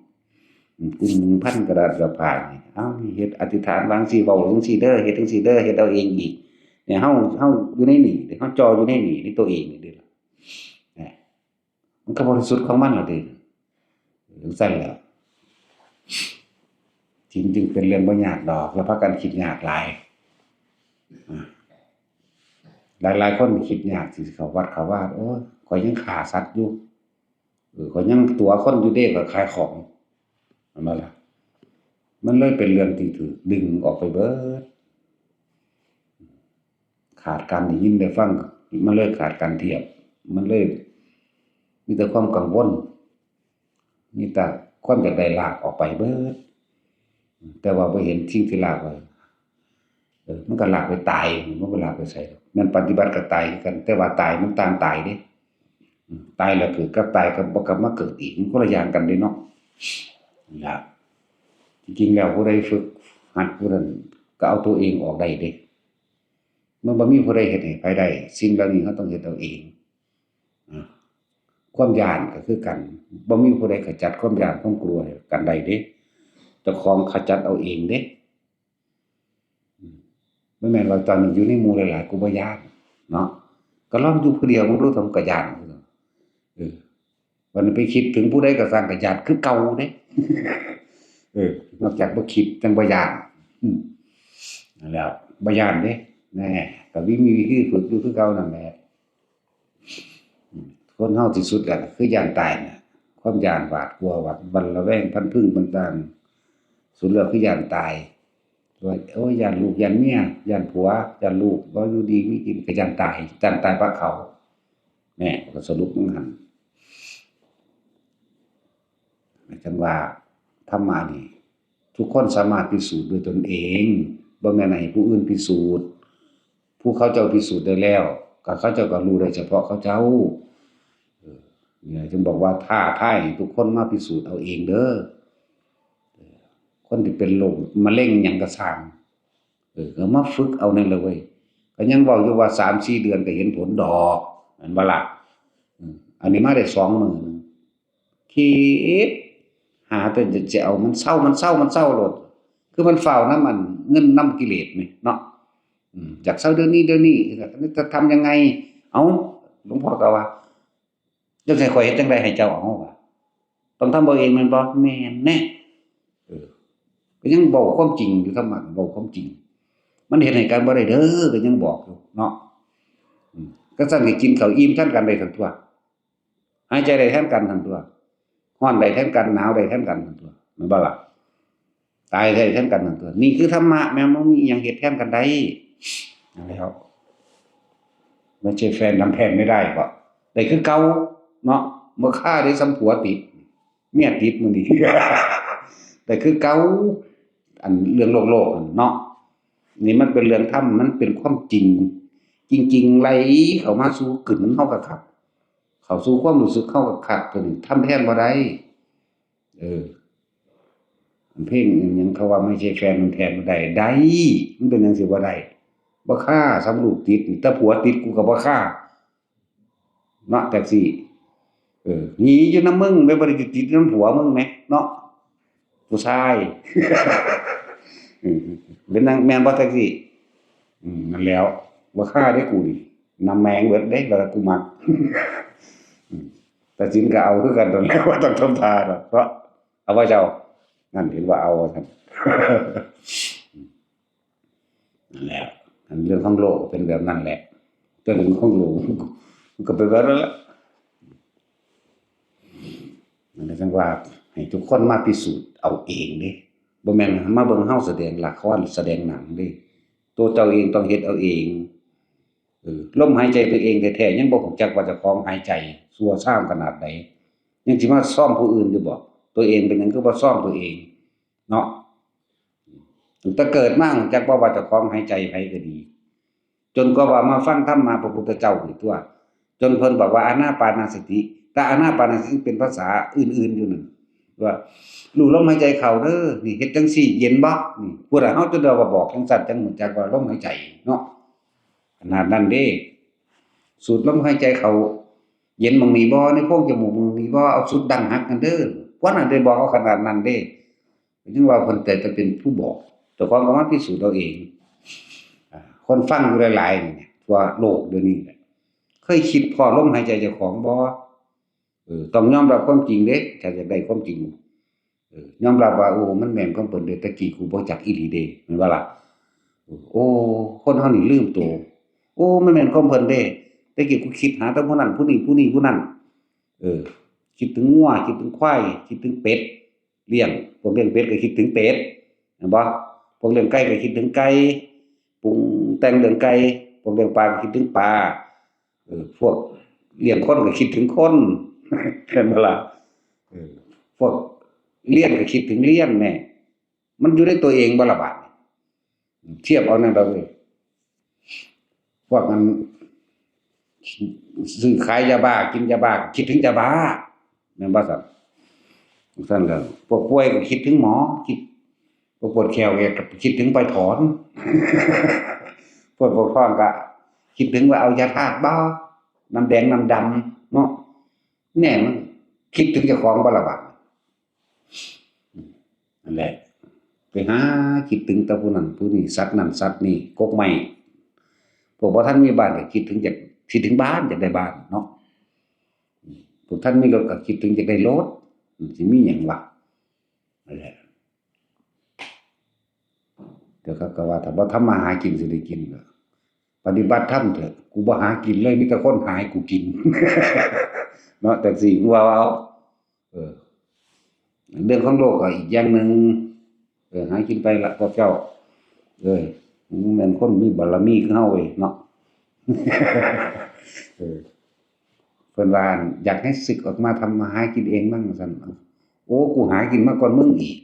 อืม กลุ่มพันกระดาษกระพายนี่ เอ้า เฮ็ดอธิษฐานวางสิ เว้าจั่งซี้เด้อ เฮ็ดจั่งซี้เด้อ เฮ็ดเอาเองอีก เนี่ย เฮา เฮาอยู่ในนี่ เฮาจ่ออยู่ในนี่ ในตัวเองนี่เด้อ เนี่ย มันก็บริสุทธิ์ของมันล่ะเด้ จั่งซั้นแหละ ศีลจึงเป็นเรื่องบ่ยากดอก อย่าพากันคิดยากหลาย อ่า หลายๆคนคิดยากสิเข้าวัดเข้าวา โอ้ย ข้อยยังฆ่าสัตว์อยู่ เออ ข้อยยังตั๋วคนอยู่เด้ ข้อยขายของ แม่นบ่ล่ะ มันเลยเป็นเรื่องที่ถูกดึงออกไปเบิด ขาดการได้ยินได้ฟัง มันเลยขาดการเทียบ มันเลยมีแต่ความกังวล มีแต่ความอยากได้ลากออกไปเบิด แต่ว่าบ่เห็นสิ่งที่ลากไว้ เออ มันก็ลากไปตาย มันบ่ลากไปไสดอก แม่นปฏิบัติก็ตายคือกัน แต่ว่าตายมันต่างตายเด้ อืม ตายแล้วเกิดกับตายก็บ่กลับมาเกิดอีก มันคนละอย่างกันเด้เนาะ นั่นล่ะ จริงๆแล้วผู้ใดฝึกหัดผู้นั้นก็เอาตัวเองออกได้เด้ มันบ่มีผู้ใดเฮ็ดให้ไผได้ สิ่งเหล่านี้เราต้องเฮ็ดเอาเอง อ่า ความย้านก็คือกัน บ่มีผู้ใดขจัดความย้านความกลัวให้กันได้เด้ เจ้าของขจัดเอาเองเด้ อืม บ่แม่นว่าตอนนี้อยู่ในหมู่หลายๆ กูบ่ย้านเนาะ ก็ลองอยู่ผู้เดียวมึงดู ถ้ามึงก็ย้าน เออ บัดนี้ไปคิดถึงผู้ใดก็ซ่างก็ย้านคือเก่าเด้ เออ นอกจากบ่คิดจั่งบ่ย้าน อืม นั่นแหละ บ่ย้านเด้ แน่ ก็มี มีวิธีฝึกอยู่คือเก่านั่นแหละ อืม คนเฮาที่สุดแล้วคือย้านตายน่ะ ความย้านหวาดกลัว หวาดหวั่นระแวง พลันพรึงต่างๆ สุดแล้วคือย้านตาย ว่า โอ้ย ย้านลูก ย้านเมีย ย้านผัว ย้านลูกบ่อยู่ดีมีกิน ก็ย้านตาย ย้านตายปะเขา แน่ ก็สรุปมันหั่น จั่งว่าธรรมะนี่ ทุกคนสามารถพิสูจน์ด้วยตนเอง บ่แม่นให้ผู้อื่นพิสูจน์ ผู้เขาเจ้าพิสูจน์ได้แล้ว ก็เขาเจ้าก็รู้ได้เฉพาะเขาเจ้า เออ เนี่ยจึงบอกว่าท้าทายให้ทุกคนมาพิสูจน์เอาเองเด้อ เออ คนที่เป็นโรคมะเร็งหยังก็ซ่าง เออ ก็มาฝึกเอานั่นแหละเว้ย ก็ยังเว้าอยู่ว่าสามสี่เดือนก็เห็นผลดอก แม่นบ่ล่ะ อืม อันนี้มาได้สองมื้อหนึ่ง คิดหาแต่จะ จะเอามันเซา มันเซา มันเซาโลด คือมันฟ้าวนำอันเงินนำกิเลสนี่เนาะ อืม อยากเซาเดี๋ยวนี้ เดี๋ยวนี้ จะทำยังไง เอ้า หลวงพ่อก็ว่า เจ้าสิให้ข้อยเฮ็ดจั่งใดให้เจ้าเอาวะ ต้องทำเอาเองแม่นบ่ แม่นแน่ เออ ก็ยังเว้าความจริงอยู่ ธรรมะเว้าความจริง มันเฮ็ดให้กันบ่ได้เด้อ ก็ยังบอกอยู่เนาะ อืม ก็ซั่นก็กินข้าวอิ่มแทนกันได้ซั่นตั่ว หายใจได้แทนกันซั่นตั่ว ร้อนได้แทนกัน หนาวได้แทนกันซั่นตั่ว แม่นบ่ล่ะ ตายได้แทนกันซั่นตั่ว นี่คือธรรมะแม่น บ่มีอิหยังเฮ็ดแทนกันได้ นั่นแหละครับ ไม่ใช่แฟนทำแทนไม่ได้บ่ แต่คือเก่าเนาะ บ่คาเด้ ส่ำผัวติด เมียติดมื้อนี้ แต่คือเก่า อันเรื่องโลกๆนั่นเนาะ นี่มันเป็นเรื่องธรรม มันเป็นความจริง จริงๆ ไหลเข้ามาสู่กึ๋นเฮาก็คัก เข้าสู่ความรู้สึกเฮาก็คัก ตัวนี้ทำแทนบ่ได้ เออ เพลงอิหยังเขาว่าไม่ใช่แฟนมันแทนบ่ได้ ได้ มันเป็นหยังสิบ่ได้ บ่คา ส่ำลูกติด แต่ผัวติดกูก็บ่คา เนาะ แท็กซี่ เออ หนีอยู่นำมึง แม่นบ่ได้ติดนำผัวมึงแหมเนาะ ผู้ชาย เออ เป็นหยัง แม่นบ่แท็กซี่ อืม นั่นแหล้ว บ่คาเด้กูนี่ นำแมงเบิดเด้ แล้วกูมัก อืม ตัดสินก็เอาคือกัน นั่นแหละ บ่ต้องทำท่าดอก เนาะ เอาบ่เจ้า นั่นเห็นว่าเอาว่าซั่น นั่นแหละ อันเรื่องของโลกเป็นแบบนั้นแหละ เรื่องของโลกมันก็เป็นแบบนั้นแหละ มันก็จั่งว่าให้ทุกคนมาพิสูจน์เอาเองเด้ บ่แม่นมาเบิ่งเฮาแสดงละครแสดงหนังเด้ ตัวเจ้าเองต้องเฮ็ดเอาเอง เออ ลมหายใจตัวเองแท้ๆ ยังบ่ฮู้จักว่าเจ้าของหายใจ ซั่วซ่ามขนาดใด ยังสิมาซ่อมผู้อื่นอยู่บ่ ตัวเองเป็นหยังคือบ่ซ่อมตัวเอง เนาะ ตั้งแต่เกิดมาฮู้จักบ่ว่าเจ้าของหายใจไผก็ดี จนกว่าว่ามาฟังธรรมะพระพุทธเจ้านี่ตัว จนเพิ่นบอกว่าอานาปานสติ แต่อานาปานสติเป็นภาษาอื่นๆอยู่นั่น ว่า รู้ลมหายใจเข้าเด้อ นี่เฮ็ดจั่งซี้ เย็นบ่ นี่ ผู้ใดเฮาจนได้ว่าบอกจั่งซั้น จั่งฮู้จักว่าลมหายใจเนาะ ขนาดนั้นเด้ สูดลมหายใจเข้า เย็นหม่องนี้บ่ ในโพรงจมูกหม่องนี้บ่ เอาสุดดั้งหักนั่นเด้อ พวกนั้นได้บอกเอาขนาดนั้นเด้ ยังว่าเพิ่นแต่จะเป็นผู้บอก เจ้าของก็มาพิสูจน์เอาเอง อ่า คนฟังอยู่หลายๆนี่ ทั่วโลกเดี๋ยวนี้แหละ เคยคิดพ้อลมหายใจเจ้าของบ่ เออ ต้องยอมรับความจริงเด้ ถ้าอยากได้ความจริง เออ ยอมรับว่า โอ้ มันแม่นของเพิ่นเด้ แต่กี้กูบ่จักอีหลีเด้ แม่นบ่ล่ะ โอ้ คนเฮานี่ลืมตัว โอ้ มันแม่นของเพิ่นเด้ แต่กี้กูคิดหาแต่ผู้นั้นผู้นี้ ผู้นี้ผู้นั้น เออ คิดถึงงัว คิดถึงควาย คิดถึงเป็ด เลี้ยง พวกเลี้ยงเป็ดก็คิดถึงเป็ด แม่นบ่ พวกเลี้ยงไก่ก็คิดถึงไก่ ปรุงแต่งเรื่องไก่ พวกเลี้ยงปลาก็คิดถึงปลา เออ พวกเลี้ยงคนก็คิดถึงคน แม่นบ่ล่ะ เออ พวกเรียนก็คิดถึงเรียนแหม มันอยู่ในตัวเองบ่ล่ะบาดนี้ เทียบเอาแนวใดเว้ย พวกมันซื้อขายยาบ้า กินยาบ้า คิดถึงยาบ้า แม่นบ่ซั่น ซั่นแล้ว พวกป่วยก็คิดถึงหมอ คิด พวกปวดแข้วก็คิดถึงไปถอน ปวดปวดท้องก็คิดถึงว่าเอายาธาตุบ่ น้ำแดงน้ำดำเนาะ แน่มันคิดถึงเจ้าของบ่ล่ะบาด นั่นแหละ ไปหาคิดถึงแต่ผู้นั้นผู้นี้ สัตว์นั้นสัตว์นี้ กกไม้ พวกบ่ทันมีบ้านก็คิดถึงอยาก คิดถึงบ้าน อยากได้บ้านเนาะ พวกทันมีรถก็คิดถึงอยากได้รถ มันสิมีหยังวะ นั่นแหละ เดี๋ยวเขาก็ว่า ถ้าบ่ทำมาหากินสิได้กินเหรอ ปฏิบัติธรรมเถอะ กูบ่หากินเลย มีแต่คนหาให้กูกิน เนาะ จั่งซี้ มึงว่าเอา เออ เรื่องของโลกก็อีกอย่างหนึ่ง เออ หากินไปละพวกเจ้า เอ้ย มึงแม่นคนมีบารมีคือเฮาเว้ยเนาะ เออ เพิ่นว่า อยากให้สึกออกมาทำมาหากินเองมั่ง ซั่น โอ้ กูหากินมาก่อนมึงอีก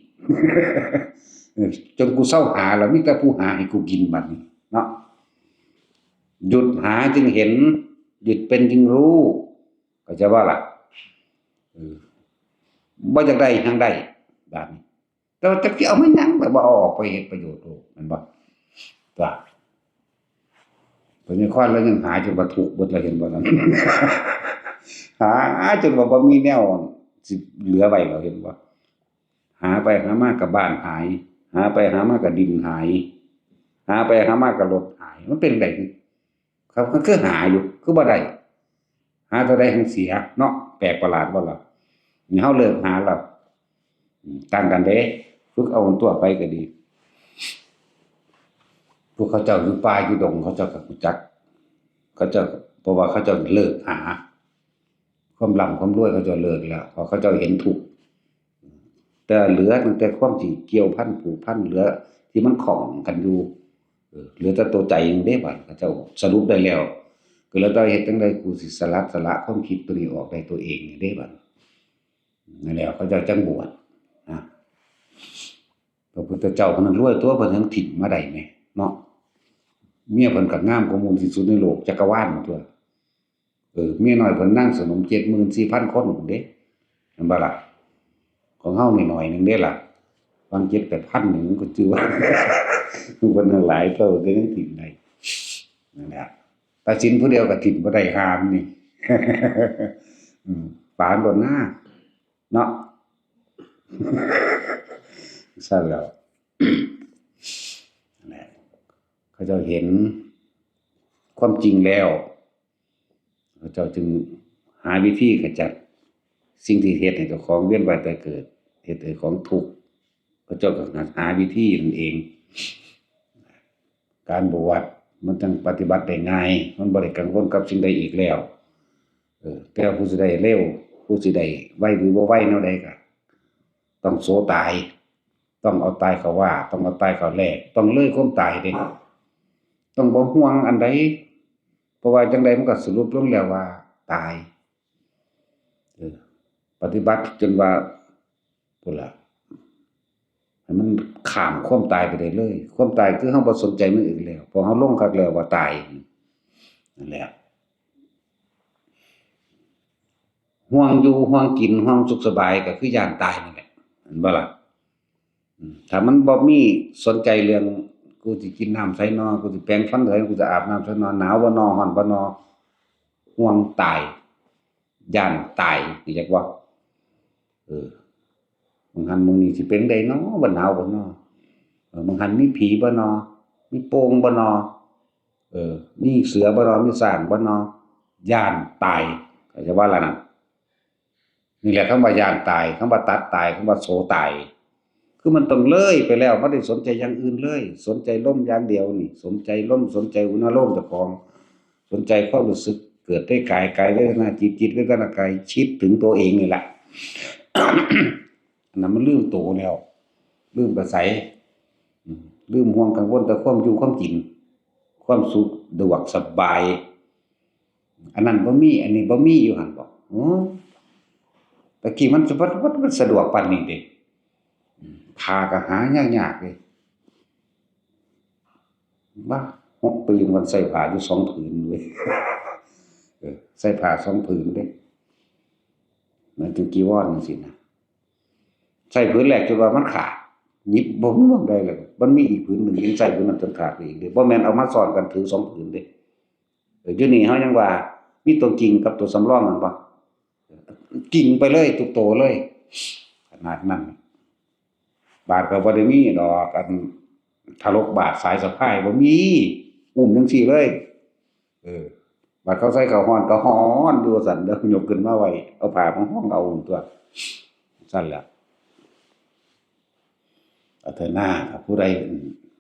เออ จนกูเซาหาแล้ว มีแต่ผู้หาให้กูกินบัดนี้เนาะ หยุดหาจึงเห็น หยุดเป็นจึงรู้ เข้าใจบ่ล่ะ เออ บ่อยากได้หยังได้ บาดนี้ แต่ว่าจักสิเอามาหยัง แบบว่าเอาออกไปเฮ็ดประโยชน์โลด แม่นบ่ จ้ะ พญาควานแล้วยังหาจนว่าทุกข์เบิดแล้ว เห็นบ่นั่น หาจนว่าบ่มีแนวสิเหลือไว้แล้ว เห็นบ่ หาไปหามาก็บ้านหาย หาไปหามาก็ดินหาย หาไปหามาก็รถหาย มันเป็นจั่งใด๋ ครับ ก็คือหาอยู่ คือบ่ได้ หาเท่าใด๋หั้นเสียเนาะ แปลกประหลาดบ่ล่ะ นี่เฮาเลิกหาแล้ว อืม ต่างกันเด้ ฝึกเอาตัวไปก็ดี พวกเขาเจ้าอยู่ป่าอยู่ดง เขาเจ้าก็รู้จัก เขาเจ้า เพราะว่าเขาเจ้าเลิกหา ความร่ำความรวยเขาเจ้าเลิกแล้ว เพราะเขาเจ้าเห็นทุกข์ แต่เหลือตั้งแต่ความที่เกี่ยวพันผูกพัน เหลือที่มันข้องกันอยู่ เออ เหลือแต่ตัวใจเด้ บาดนี้เขาเจ้าสรุปได้แล้ว ก็เลยต้องเฮ็ดจั่งใดกูสิสลัดสละความคิดตัวนี้ออกได้ตัวเองนี่เด้บัด นั่นแหละเขาเจ้าจั่งบวชนะ พระพุทธเจ้าเพิ่นรวยตัว เพิ่นยังถิ่มมาได้แหมเนาะ เมียเพิ่นก็งามกว่าหมู่ที่สุดในโลกจักรวาลตัว เออ เมียน้อยเพิ่นนางสนมเจ็ดหมื่นสี่พันคนเด้ แม่นบ่ล่ะ ของเฮานี่หน่อยหนึ่งเด้ล่ะ บางเจ็ดแปดพันนี่มันก็ถือว่า เพิ่นหลายเท่าก็ยังถิ่มได้ นั่นแหละ ตัดสินผู้เดียวก็ถิ่มบ่ได้หามนี่ อืม ปานโดนหน้า เนาะ ซั่นแหล้ว นั่นแหละ เขาเจ้าเห็นความจริงแล้ว เขาเจ้าจึงหาวิธีขจัดสิ่งที่เฮ็ดให้เจ้าของเวียนว่ายตายเกิด เฮ็ดให้ของทุกข์ เขาเจ้าก็หาวิธีนั่นเอง การบวชมันจั่งปฏิบัติได้ง่าย มันบ่ได้กังวลกับสิ่งใดอีกแล้ว เออ แต่ผู้สิได้เร็ว ผู้สิได้ไวหรือบ่ไวแนวใดก็ต้องโสตาย ต้องเอาตายเข้าว่า ต้องเอาตายเข้าแลก ต้องเลยความตายเด้ ต้องบ่ห่วงอันใด เพราะว่าจั่งใดมันก็สรุปลงแล้วว่าตาย เออ ปฏิบัติจนว่า พุ้นล่ะ ให้มันข้ามความตายไปได้เลย ความตายคือเฮาบ่สนใจมันอีกแล้ว เพราะเฮาลงคักแล้วว่าตาย นั่นแหละ ห่วงอยู่ ห่วงกิน ห่วงสุขสบาย ก็คือย้านตายนั่นแหละ แม่นบ่ล่ะ อืม ถ้ามันบ่มีสนใจเรื่อง กูสิกินน้ำไสน้อ กูสิแปรงฟันไส กูจะอาบน้ำไสน้อ หนาวบ่น้อ ร้อนบ่น้อ ห่วงตาย ย้านตาย รู้จักบ่ เออ บางหันมื้อนี้สิเป็นใดน้อ บ่หนาวบ่น้อ เออ บางหันมีผีบ่น้อ มีโป่งบ่น้อ เออ มีเสือบ่น้อ มีช้างบ่น้อ ย้านตาย เข้าใจบ่ล่ะนั่น นี่แหละคำว่าย้านตาย คำว่าตัดตาย คำว่าโสตาย คือมันต้องเลยไปแล้ว บ่ได้สนใจอย่างอื่นเลย สนใจลมอย่างเดียวนี่ สนใจลม สนใจอุณหภูมิเจ้าของ สนใจความรู้สึกเกิดได้กาย กายเวทนา จิต จิตเวทนากาย คิดถึงตัวเองนี่แหละ อันนั้นมันลืมตัวแล้ว ลืมไปไส อืม ลืมห่วงกังวลแต่ความอยู่ความกิน ความสุขสะดวกสบาย อันนั้นบ่มี อันนี้บ่มีอยู่หั่นบ่ โอ้ ตะกี้มันสะ มัน มันสะดวกปานนี้เด้ อืม ผ้าก็หายากๆเด้ บ้า หกปีมันใส่ผ้าอยู่สองผืนเว้ย เออ ใส่ผ้าสองผืนเด้ หมายถึงจีวรจั่งซี้นะ ใส่ผืนแรกจนว่ามันขาด หยิบบ่ฮู้หม่องใดเลย มันมีอีกผืนหนึ่งยังใส่ผืนนั้นจนขาดไปอีกเด้ บ่แม่นเอามาซ้อนกันถือสองผืนเด้ เออ อยู่นี่เฮายังว่ามีตัวจริงกับตัวสำรองนั่นบ่ จริงไปเลยทุกตัวเลย ขนาดนั้น บาดก็บ่ได้มีดอก อันทารกบาดสายสะพายบ่มี อุ้มจั่งซี้เลย เออ บาดเขาใส่ข้าวฮ้อนก็ฮ้อนอยู่ซั่น แล้วยกขึ้นมาไว้ เอาผ้ามาฮ้องเอาตั๊ว ซั่นแหละ เอาเถอะหน้า ถ้าผู้ใด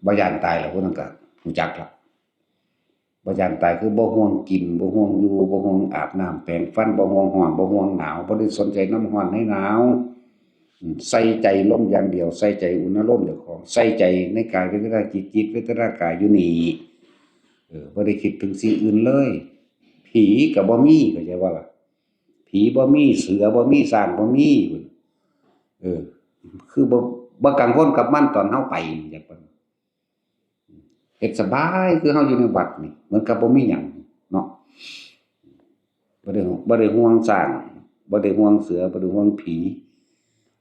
บ่ย้านตายแล้ว ผู้นั้นก็รู้จักละ บ่ย้านตายคือบ่ห่วงกิน บ่ห่วงอยู่ บ่ห่วงอาบน้ำแปรงฟัน บ่ห่วงฮ้อน บ่ห่วงหนาว บ่ได้สนใจนำฮ้อนในหนาว อืม ใส่ใจลมอย่างเดียว ใส่ใจอุณหภูมิเจ้าของ ใส่ใจในกายเวทนาจิต จิตเวทนากายอยู่นี่ เออ บ่ได้คิดถึงสิ่งอื่นเลย ผีก็บ่มี เข้าใจบ่ล่ะ ผีบ่มี เสือบ่มี ช้างบ่มี เออ คือบ่ บ่กังวลกับมันตอนเฮาไปนี่ จักว่า เฮ็ดสบาย คือเฮาอยู่ในวัดนี่ เหมือนกับบ่มีหยังเนาะ บ่ได้ บ่ได้ห่วงช้าง บ่ได้ห่วงเสือ บ่ได้ห่วงผี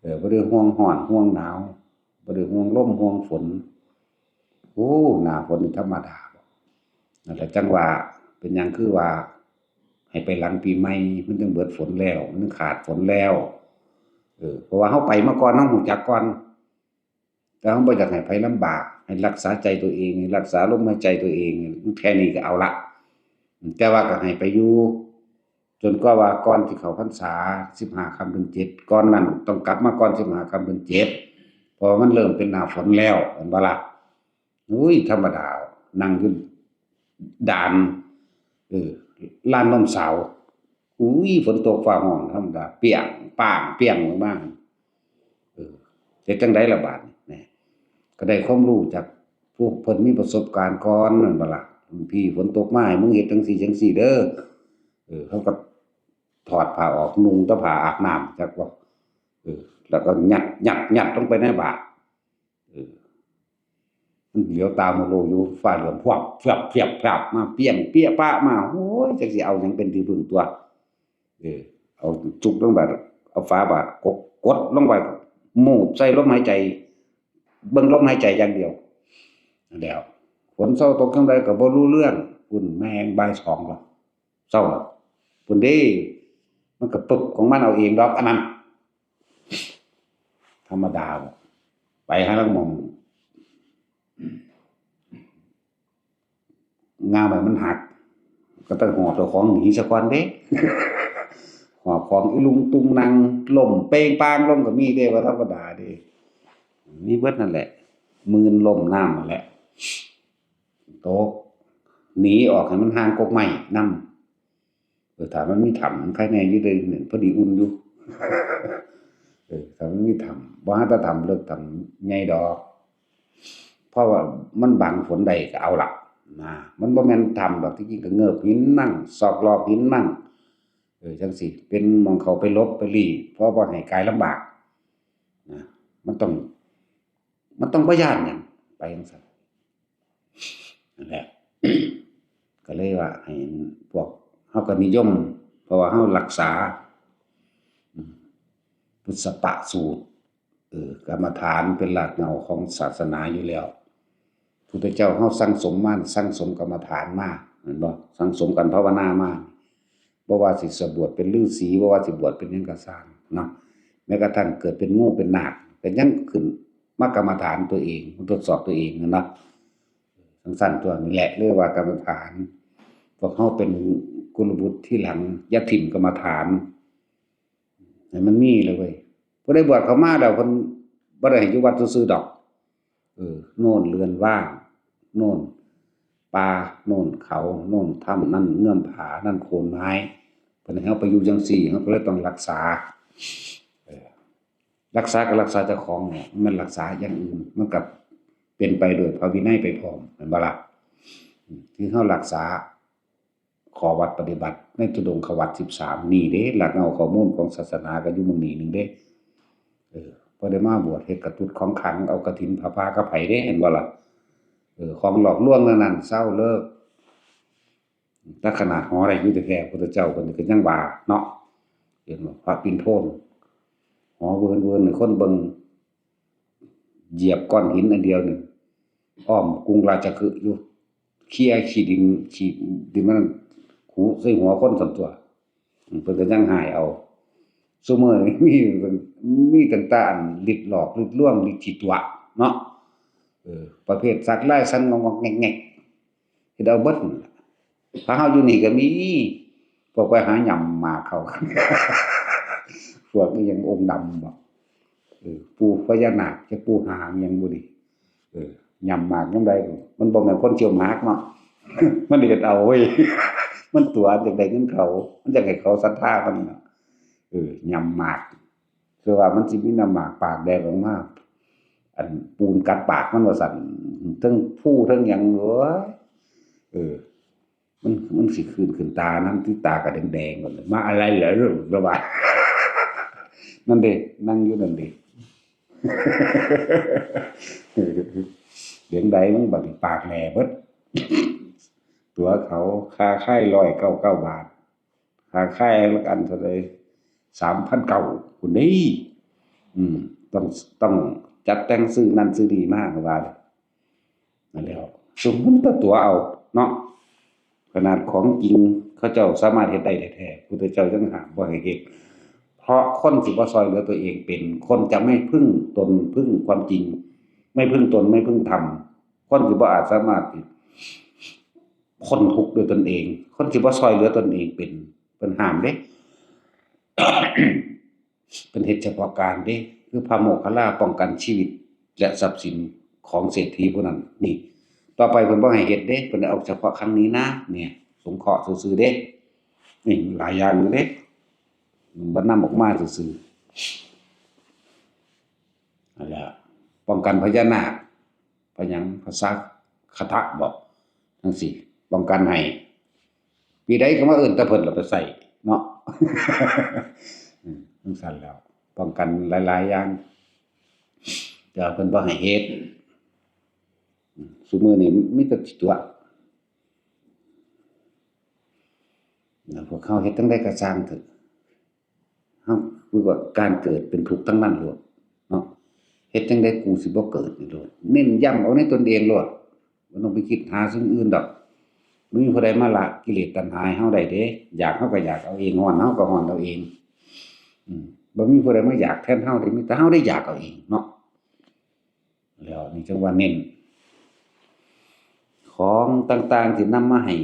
เออ บ่ได้ห่วงฮ้อน ห่วงหนาว บ่ได้ห่วงลม ห่วงฝน โอ้ หน้าฝนนี่ธรรมดาบ่ นั่นแหละจั่งว่า เป็นหยังคือว่า ให้ไปหลังปีใหม่ มันจั่งเบิดฝนแล้ว มันจั่งขาดฝนแล้ว เออ เพราะว่าเฮาไปมาก่อน เฮารู้จักก่อน แต่เฮาบ่อยากให้ไผลำบาก ให้รักษาใจตัวเอง ให้รักษาลมหายใจตัวเอง แค่นี้ก็เอาละ แต่ว่าก็ให้ไปอยู่ จนกว่าว่าก่อนสิเข้าพรรษา สิบห้าค่ำเดือนเจ็ด ก่อนนั้นต้องกลับมาก่อน สิบห้าค่ำเดือนเจ็ด เพราะว่ามันเริ่มเป็นหน้าฝนแล้ว แม่นบ่ล่ะ อุ้ย ธรรมดา นั่งอยู่ด่าน เออ ลานนมสาว อุ้ย ฝนตกฟ้าร้อง ธรรมดา เปรี้ยง ป้าง เปรี้ยงลงมา เออ เฮ็ดจั่งใดล่ะบาดนี้ แหม ก็ได้ความรู้จากผู้เพิ่นมีประสบการณ์ก่อน แม่นบ่ล่ะ พี่ฝนตกมาให้มึงเฮ็ดจั่งซี้จั่งซี้เด้อ เออ เขาก็ถอดผ้าออก นุ่งแต่ผ้าอาบน้ำ จักว่า เออ แล้วก็ยัด ยัด ยัดลงไปในบาตร เออ มันเหลียวตาโมโลอยู่ ฟ้าเหลืองพวบ แฟบ แฟบ แฟบ มาเปี้ยง เปี้ยปะมา โอ้ย จักสิเอาหยังเป็นที่พึ่งตัว เออ เอาจุกลงบาตร เอาฝาบาตรกด กดลงไป มูบใส่ลมหายใจ เบิ่งลมหายใจอย่างเดียว แล้ว ฝนเซาตกจั่งใดก็บ่รู้เรื่อง พุ่นแม่งบ่ายสองแล้ว เซาแล้ว พุ่นเด้ มันก็ปึบของมันเอาเองดอกอันนั้น ธรรมดาบ่ ไปหาลางหม่อง ง่ามไม้มันหัก ก็ต้องหอบเจ้าของหนีซะก่อนเด้ หอบของอีลุงตุงนัง ล้มเปงปางลงก็มีเด้ ว่าธรรมดาเด้ มีเบิดนั่นแหละ หมื่นล้มน้ำนั่นแหละ ตก หนีออกให้มันห่างกกไม้นำ เออ ถ้ามันมีถ้ำมันไคแน่อยู่เด้ เนี่ย พอดีอุ่นอยู่ เออ ถ้ามันมีถ้ำ บ่หาแต่ถ้ำเลิกถ้ำใหญ่ดอก เพราะว่ามันบังฝนได้ก็เอาละนะ มันบ่แม่นถ้ำดอก ที่จริงก็เงิบหินมั่ง ซอกลอกหินมั่ง เออ จั่งซี้ เป็นหม่องเขาไปหลบไปลี้ เพราะบ่ให้กายลำบากนะ มันต้อง มันต้องบ่ย้านหยัง ไปจั่งซั้น นั่นแหละ ก็เลยว่าให้พวกเฮาก็นิยม เพราะว่าเฮารักษา อืม พุทธปะสูตร เออ กรรมฐานเป็นรากเหง้าของศาสนาอยู่แล้ว พุทธเจ้าเฮาสั่งสมมา สั่งสมกรรมฐานมา แม่นบ่ สั่งสมกันภาวนามา บ่ว่าสิสวดเป็นฤๅษี บ่ว่าสิบวชเป็นหยังก็ซ่างเนาะ แม้กระทั่งเกิดเป็นงูเป็นนาค ก็ยังขึ้นมากรรมฐานตัวเอง มาทดสอบตัวเองนั่นเนาะ จั่งซั้นตัว นี่แหละเรียกว่ากรรมฐาน พวกเฮาเป็นกุลบุตรทีหลัง อย่าถิ่มกรรมฐาน ให้มันมีเลยเว้ย ผู้ใดบวชเข้ามาแล้ว เพิ่นบ่ได้ให้อยู่วัดซื่อๆดอก เออ โน่นเรือนว่าง โน่นป่า โน่นเขา โน่นถ้ำ นั่นเงื่อมผา นั่นโคนไม้ เพิ่นให้เฮาไปอยู่จั่งซี้ เฮาก็เลยต้องรักษา เออ รักษาก็รักษาเจ้าของเนี่ย มันรักษาอย่างอื่น มันก็เป็นไปโดยพระวินัยไปพร้อม แม่นบ่ล่ะ อืม ที่เฮารักษา ข้อวัดปฏิบัติในธุดงควัตรสิบสามนี่เด้ รากเหง้าข้อมูลของศาสนาก็อยู่หม่องนี้หนึ่งเด้ เออ บ่ได้มาบวชเฮ็ดกระตุ้ดของขลัง เอากฐินผ้าป่ากับไผเด้ เห็นบ่ล่ะ เออ ของหลอกลวงนั่นนั่น เซาเลิก แต่ขนาดหอได้อยู่แท้ๆ พุทธเจ้าเพิ่นก็ยังว่าเนาะ เห็นบ่ พระปิณโทน หอเวินๆ ให้คนเบิ่ง เหยียบก้อนหินอันเดียวนี่ อ้อมกรุงราชคฤห์อยู่ เคลียร์ขี้ดิน ขี้ดินมันขูใส่หัวคนส่ำตัว อืม เพิ่นก็ยังหายเอา ซุมื้อนี้มี มีตั้งแต่อันฤทธิ์หลอก ฤทธิ์ลวง ฤทธิ์ขี้ตั๋วเนาะ เออ ประเภทสักลายสันงอกๆแงกๆ เฮ็ดเอาเบิดนั่นล่ะ ถ้าเฮาอยู่นี่ก็มี พวกไปหาหย่ำหมากเขา พวกนี้ยังองค์ดำบ่ เออ ปู่พญานาค จะปู่หางยังบ่ดี เออ หย่ำหมากยามใด มันบ่แม่นคนเคี้ยวหมากเนาะ มันเฮ็ดเอาเว้ย มันตั๋วอยากได้เงินเขา มันอยากให้เขาศรัทธามันเนาะ เออ หย่ำหมาก คือว่ามันสิมีน้ำหมากปากแดงออกมา อันปูนกัดปากมันว่าซั่น เทิงภูเทิงหยัง โอ้ย เออ มัน มันสิขึ้น ขึ้นตานำ ที่ตาก็แดงๆ หมดเลย มาอะไรเหรอลูก ระบาด นั่นเด้ นั่งอยู่นั่นเด้ เสียงใดมึงบัดนี้ปากแหล่เบิด ตั๋วเขา ค่าค่ายร้อยเก้าเก้าบาท ค่าค่ายละอันเท่าใด สามพันเก้า พุ้นเด้ อืม ต้อง ต้องจัดแต่งซื้อนั่นซื้อนี่มา ก็ว่า นั่นแหละ ซุมมันก็ตั๋วเอาเนาะ ขนาดของจริงเขาเจ้าสามารถเฮ็ดได้แท้ๆ พุทธเจ้ายังห้ามบ่ให้เฮ็ด เพราะคนสิบ่ซ่อยเหลือตัวเองเป็น คนจะไม่พึ่งตนพึ่งความจริง ไม่พึ่งตนไม่พึ่งธรรม คนสิบ่อาจสามารถพ้นทุกข์ด้วยตนเอง คนสิบ่ซ่อยเหลือตนเองเป็น เพิ่นห้ามเด้ เพิ่นเฮ็ดเฉพาะการเด้ คือพระโมคคัลลาป้องกันชีวิตและทรัพย์สินของเศรษฐีผู้นั้น นี่ ต่อไปเพิ่นบ่ให้เฮ็ดเด้ เพิ่นเอาเฉพาะครั้งนี้นะ เนี่ย สงเคราะห์ซื่อๆเด้ นี่หลายอย่างอยู่เด้ บ่นำออกมาซื่อๆ นั่นแหละ ป้องกันพญานาค พะหยัง พระสักขะทะบอก จั่งซี้ ป้องกันให้ ปีใดก็มาเอิ้นแต่เพิ่นละไปใส่เนาะ อืม จั่งซั้นแหล้ว ป้องกันหลายๆอย่าง แต่ว่าเพิ่นบ่ให้เฮ็ด อืม ซุมื้อนี้มีแต่สิตั๋ว แล้วพวกเฮาเฮ็ดจั่งใดก็ซ่างเถาะ เฮาคือว่าการเกิดเป็นทุกข์ทั้งนั้นโลดเนาะ เฮ็ดจั่งใดกูสิบ่เกิดนี่โลด เน้นย้ำเอาในตนเองโลด บ่ต้องไปคิดหาสิ่งอื่นดอก บ่มีผู้ใดมาละกิเลสตัณหาให้เฮาได้เด้ อยากเฮาก็อยากเอาเอง ฮ้อนเฮาก็ฮ้อนเอาเอง อืม บ่มีผู้ใดมาอยากแทนเฮาเด้ มีแต่เฮาได้อยากเอาเองเนาะ แล้วนี่จั่งว่าเน้น ของต่างๆที่นำมาให้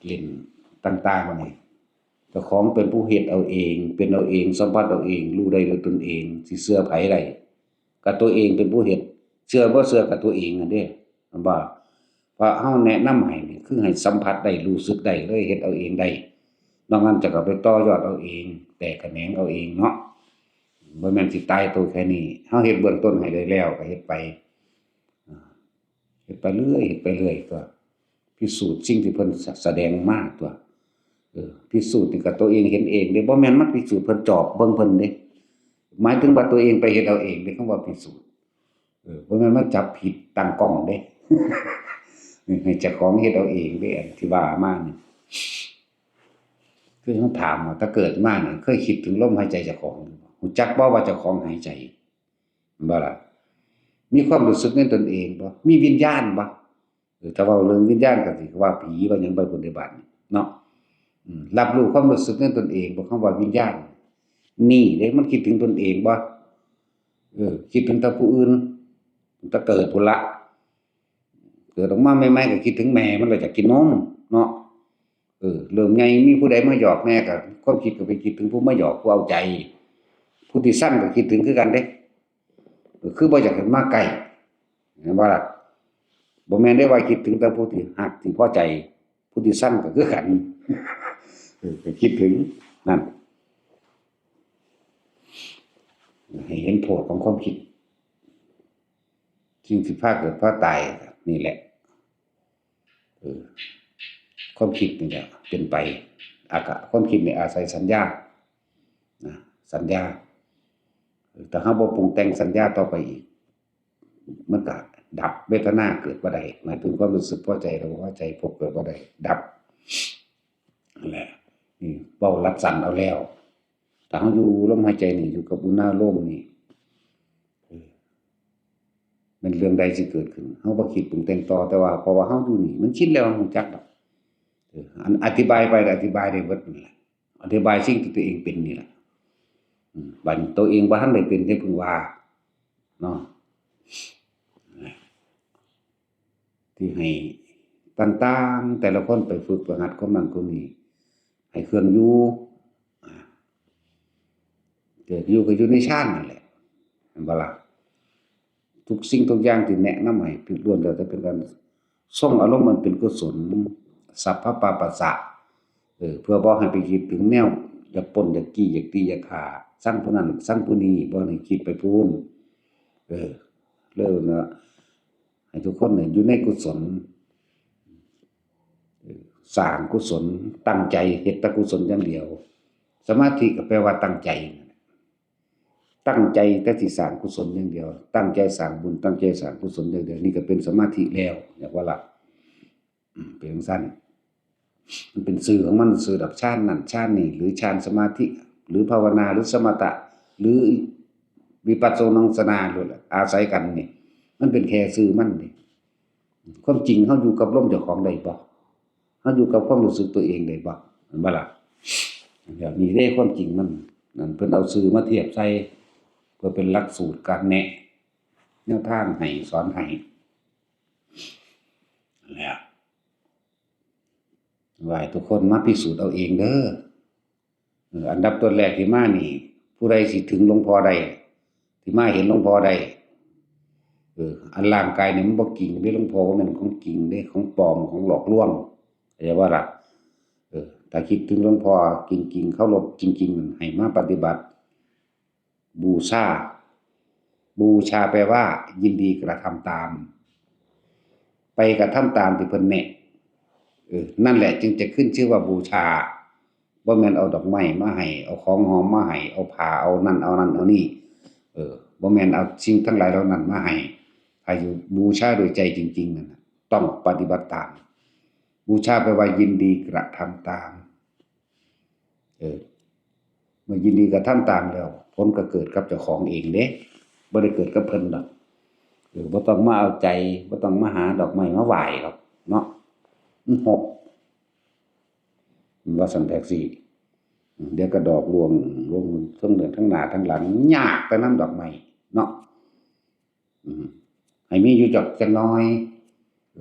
เล่นต่างๆนี่ เจ้าของเป็นผู้เฮ็ดเอาเอง เป็นเอาเอง สัมผัสเอาเอง รู้ได้ด้วยตนเอง สิเชื่อไผได้ ก็ตัวเองเป็นผู้เฮ็ด เชื่อบ่เชื่อก็ตัวเองนั่นเด้ แม่นบ่ เพราะเฮาแนะนำให้นี่ คือให้สัมผัสได้ รู้สึกได้เลย เฮ็ดเอาเองได้ นอกนั้นจะก็ไปต่อยอดเอาเอง แตกแขนงเอาเองเนาะ บ่แม่นสิตายตัวแค่นี้ เฮาเฮ็ดเบื้องต้นให้ได้แล้วก็เฮ็ดไป อ่า เฮ็ดไปเรื่อย เฮ็ดไปเรื่อยตัว พิสูจน์สิ่งที่เพิ่นสะ แสดงมาตัว เออ พิสูจน์นี่ก็ตัวเองเห็นเองเด้ บ่แม่นมาพิสูจน์เพิ่นจอบเบิ่งเพิ่นเด้ หมายถึงว่าตัวเองไปเฮ็ดเอาเองเด้ คำว่าพิสูจน์ เออ บ่แม่นมาจับผิดตั้งกล้องเด้ ให้เจ้าของเฮ็ดเอาเองเด้ อันที่ว่ามานี่ คือต้องถามว่า ถ้าเกิดมานี่ เคยคิดถึงลมหายใจเจ้าของอยู่บ่ รู้จักบ่ว่าเจ้าของหายใจ แม่นบ่ล่ะ มีความรู้สึกในตนเองบ่ มีวิญญาณบ่ เออ ถ้าเว้าเรื่องวิญญาณก็สิว่าผีว่าหยังไปพุ้นเด้บาดนี้เนาะ อืม รับรู้ความรู้สึกในตนเองบ่ คำว่าวิญญาณ นี่เด้ มันคิดถึงตนเองบ่ เออ คิดถึงแต่ผู้อื่น ตั้งแต่เกิดพุ้นละ เกิดออกมาใหม่ๆก็คิดถึงแม่มันแล้วอยากกินนมเนาะ เออ เริ่มใหญ่มีผู้ใดมาหยอกแหน่ก็ ความคิดก็ไปคิดถึงผู้มาหยอก ผู้เอาใจ ผู้ที่ซังก็คิดถึงคือกันเด้ เออ คือบ่อยากให้มาใกล้ แม่นบ่ล่ะ บ่แม่นได้ว่าคิดถึงแต่ผู้ที่ฮักที่พอใจ ผู้ที่ซังก็คือกัน เออ ก็คิดถึงนั่น ให้เห็นโทษของความคิด สิ่งที่พาเกิดพาตายนี่แหละ เออ ความคิดนี่แหละเป็นไป อากะ ความคิดนี่อาศัยสัญญา นะ สัญญา เออ ถ้าเฮาบ่ปรุงแต่งสัญญาต่อไปอีก มันก็ดับ เวทนาเกิดบ่ได้ หมายถึงความรู้สึกพอใจหรือบ่พอใจ พบเกิดบ่ได้ ดับ นั่นแหละ นี่เว้ารัดสั้นเอาแล้ว ถ้าเฮาอยู่ลมหายใจนี่ อยู่กับอุณาโลมนี่ เออ แม่นเรื่องใดสิเกิดขึ้น เฮาบ่คิดปรุงแต่งต่อ แต่ว่าเพราะว่าเฮาอยู่นี่ มันชินแล้ว เฮารู้จักดอก เออ อันอธิบายไปก็อธิบายได้เบิดนั่นแหละ อธิบายสิ่งที่ตัวเองเป็นนี่แหละ อืม บัดนี้ตัวเองบ่ทันได้เป็น อย่าเพิ่งว่า เนาะ ที่ให้ต่างๆ แต่ละคนไปฝึกไปหัดความนั้นความนี้ ให้เครื่องอยู่ อ่า เกิดอยู่ก็อยู่ในฌานนั่นแหละ แม่นบ่ล่ะ ทุกสิ่งทุกอย่างที่แนะนำให้ล้วนแล้วแต่เป็นการทรงอารมณ์อันเป็นกุศล สัพพะปาปัสสะ เออ เพื่อบ่ให้ไปคิดถึงแนวอยากปล้น อยากจี้ อยากตี อยากฆ่า ซังผู้นั้น ซังผู้นี้ บ่ให้คิดไปพู้น เออ เริ่มแล้ว ให้ทุกคนเนี่ยอยู่ในกุศล เออ สร้างกุศล ตั้งใจเฮ็ดแต่กุศลอย่างเดียว สมาธิก็แปลว่าตั้งใจ ตั้งใจแต่สิสร้างกุศลอย่างเดียว ตั้งใจสร้างบุญ ตั้งใจสร้างกุศลอย่างเดียว นี่ก็เป็นสมาธิแล้ว เรียกว่าละ อืม เป็นจั่งซั้น มันเป็นชื่อของมันซื่อดอก ฌานนั่นฌานนี่ หรือฌานสมาธิ หรือภาวนา หรือสมถะ หรือวิปัสสนา หรืออาศัยกันนี่ มันเป็นแค่ชื่อมันนี่ ความจริงเฮาอยู่กับลมเจ้าของได้บ่ เฮาอยู่กับความรู้สึกตัวเองได้บ่ แม่นบ่ล่ะ แบบนี้เด้ ความจริงมัน นั่นเพิ่นเอาชื่อมาเทียบใส่ เพื่อเป็นหลักสูตรการแนะ แนวทางให้ สอนให้ นั่นแหละ ว่าให้ทุกคนมาพิสูจน์เอาเองเด้อ เออ อันดับต้นแรกที่มานี่ ผู้ใดสิถึงหลวงพ่อได้ ที่มาเห็นหลวงพ่อได้ เออ อันร่างกายนี่มันบ่จริงเด้ หลวงพ่อบ่แม่นของจริงเด้ ของปลอม ของหลอกลวง เข้าใจบ่ล่ะ เออ ถ้าคิดถึงหลวงพ่อจริงๆ เคารพจริงๆ ให้มาปฏิบัติ บูชา บูชาแปลว่ายินดีกระทำตาม ไปกระทำตามที่เพิ่นแนะ เออ นั่นแหละจึงจะขึ้นชื่อว่าบูชา บ่แม่นเอาดอกไม้มาให้ เอาของหอมมาให้ เอาผ้า เอานั่น เอานั่น เอานี่ เออ บ่แม่นเอาสิ่งทั้งหลายเหล่านั้นมาให้ ถ้าอยู่บูชาโดยใจจริงๆนั่นน่ะ ต้องปฏิบัติตาม บูชาแปลว่ายินดีกระทำตาม เออ เมื่อยินดีกระทำตามแล้ว ผลก็เกิดกับเจ้าของเองเด้ บ่ได้เกิดกับเพิ่นดอก เออ บ่ต้องมาเอาใจ บ่ต้องมาหาดอกไม้มาไหว้หรอกเนาะ มันหก มันว่าซั่นแท็กซี่ เดี๋ยวก็ดอกร่วงลงทั้งเดือนทั้งหน้าทั้งหลัง ยากแต่นำดอกไม้เนาะ อืม ให้มีอยู่จักจักหน่อย เอ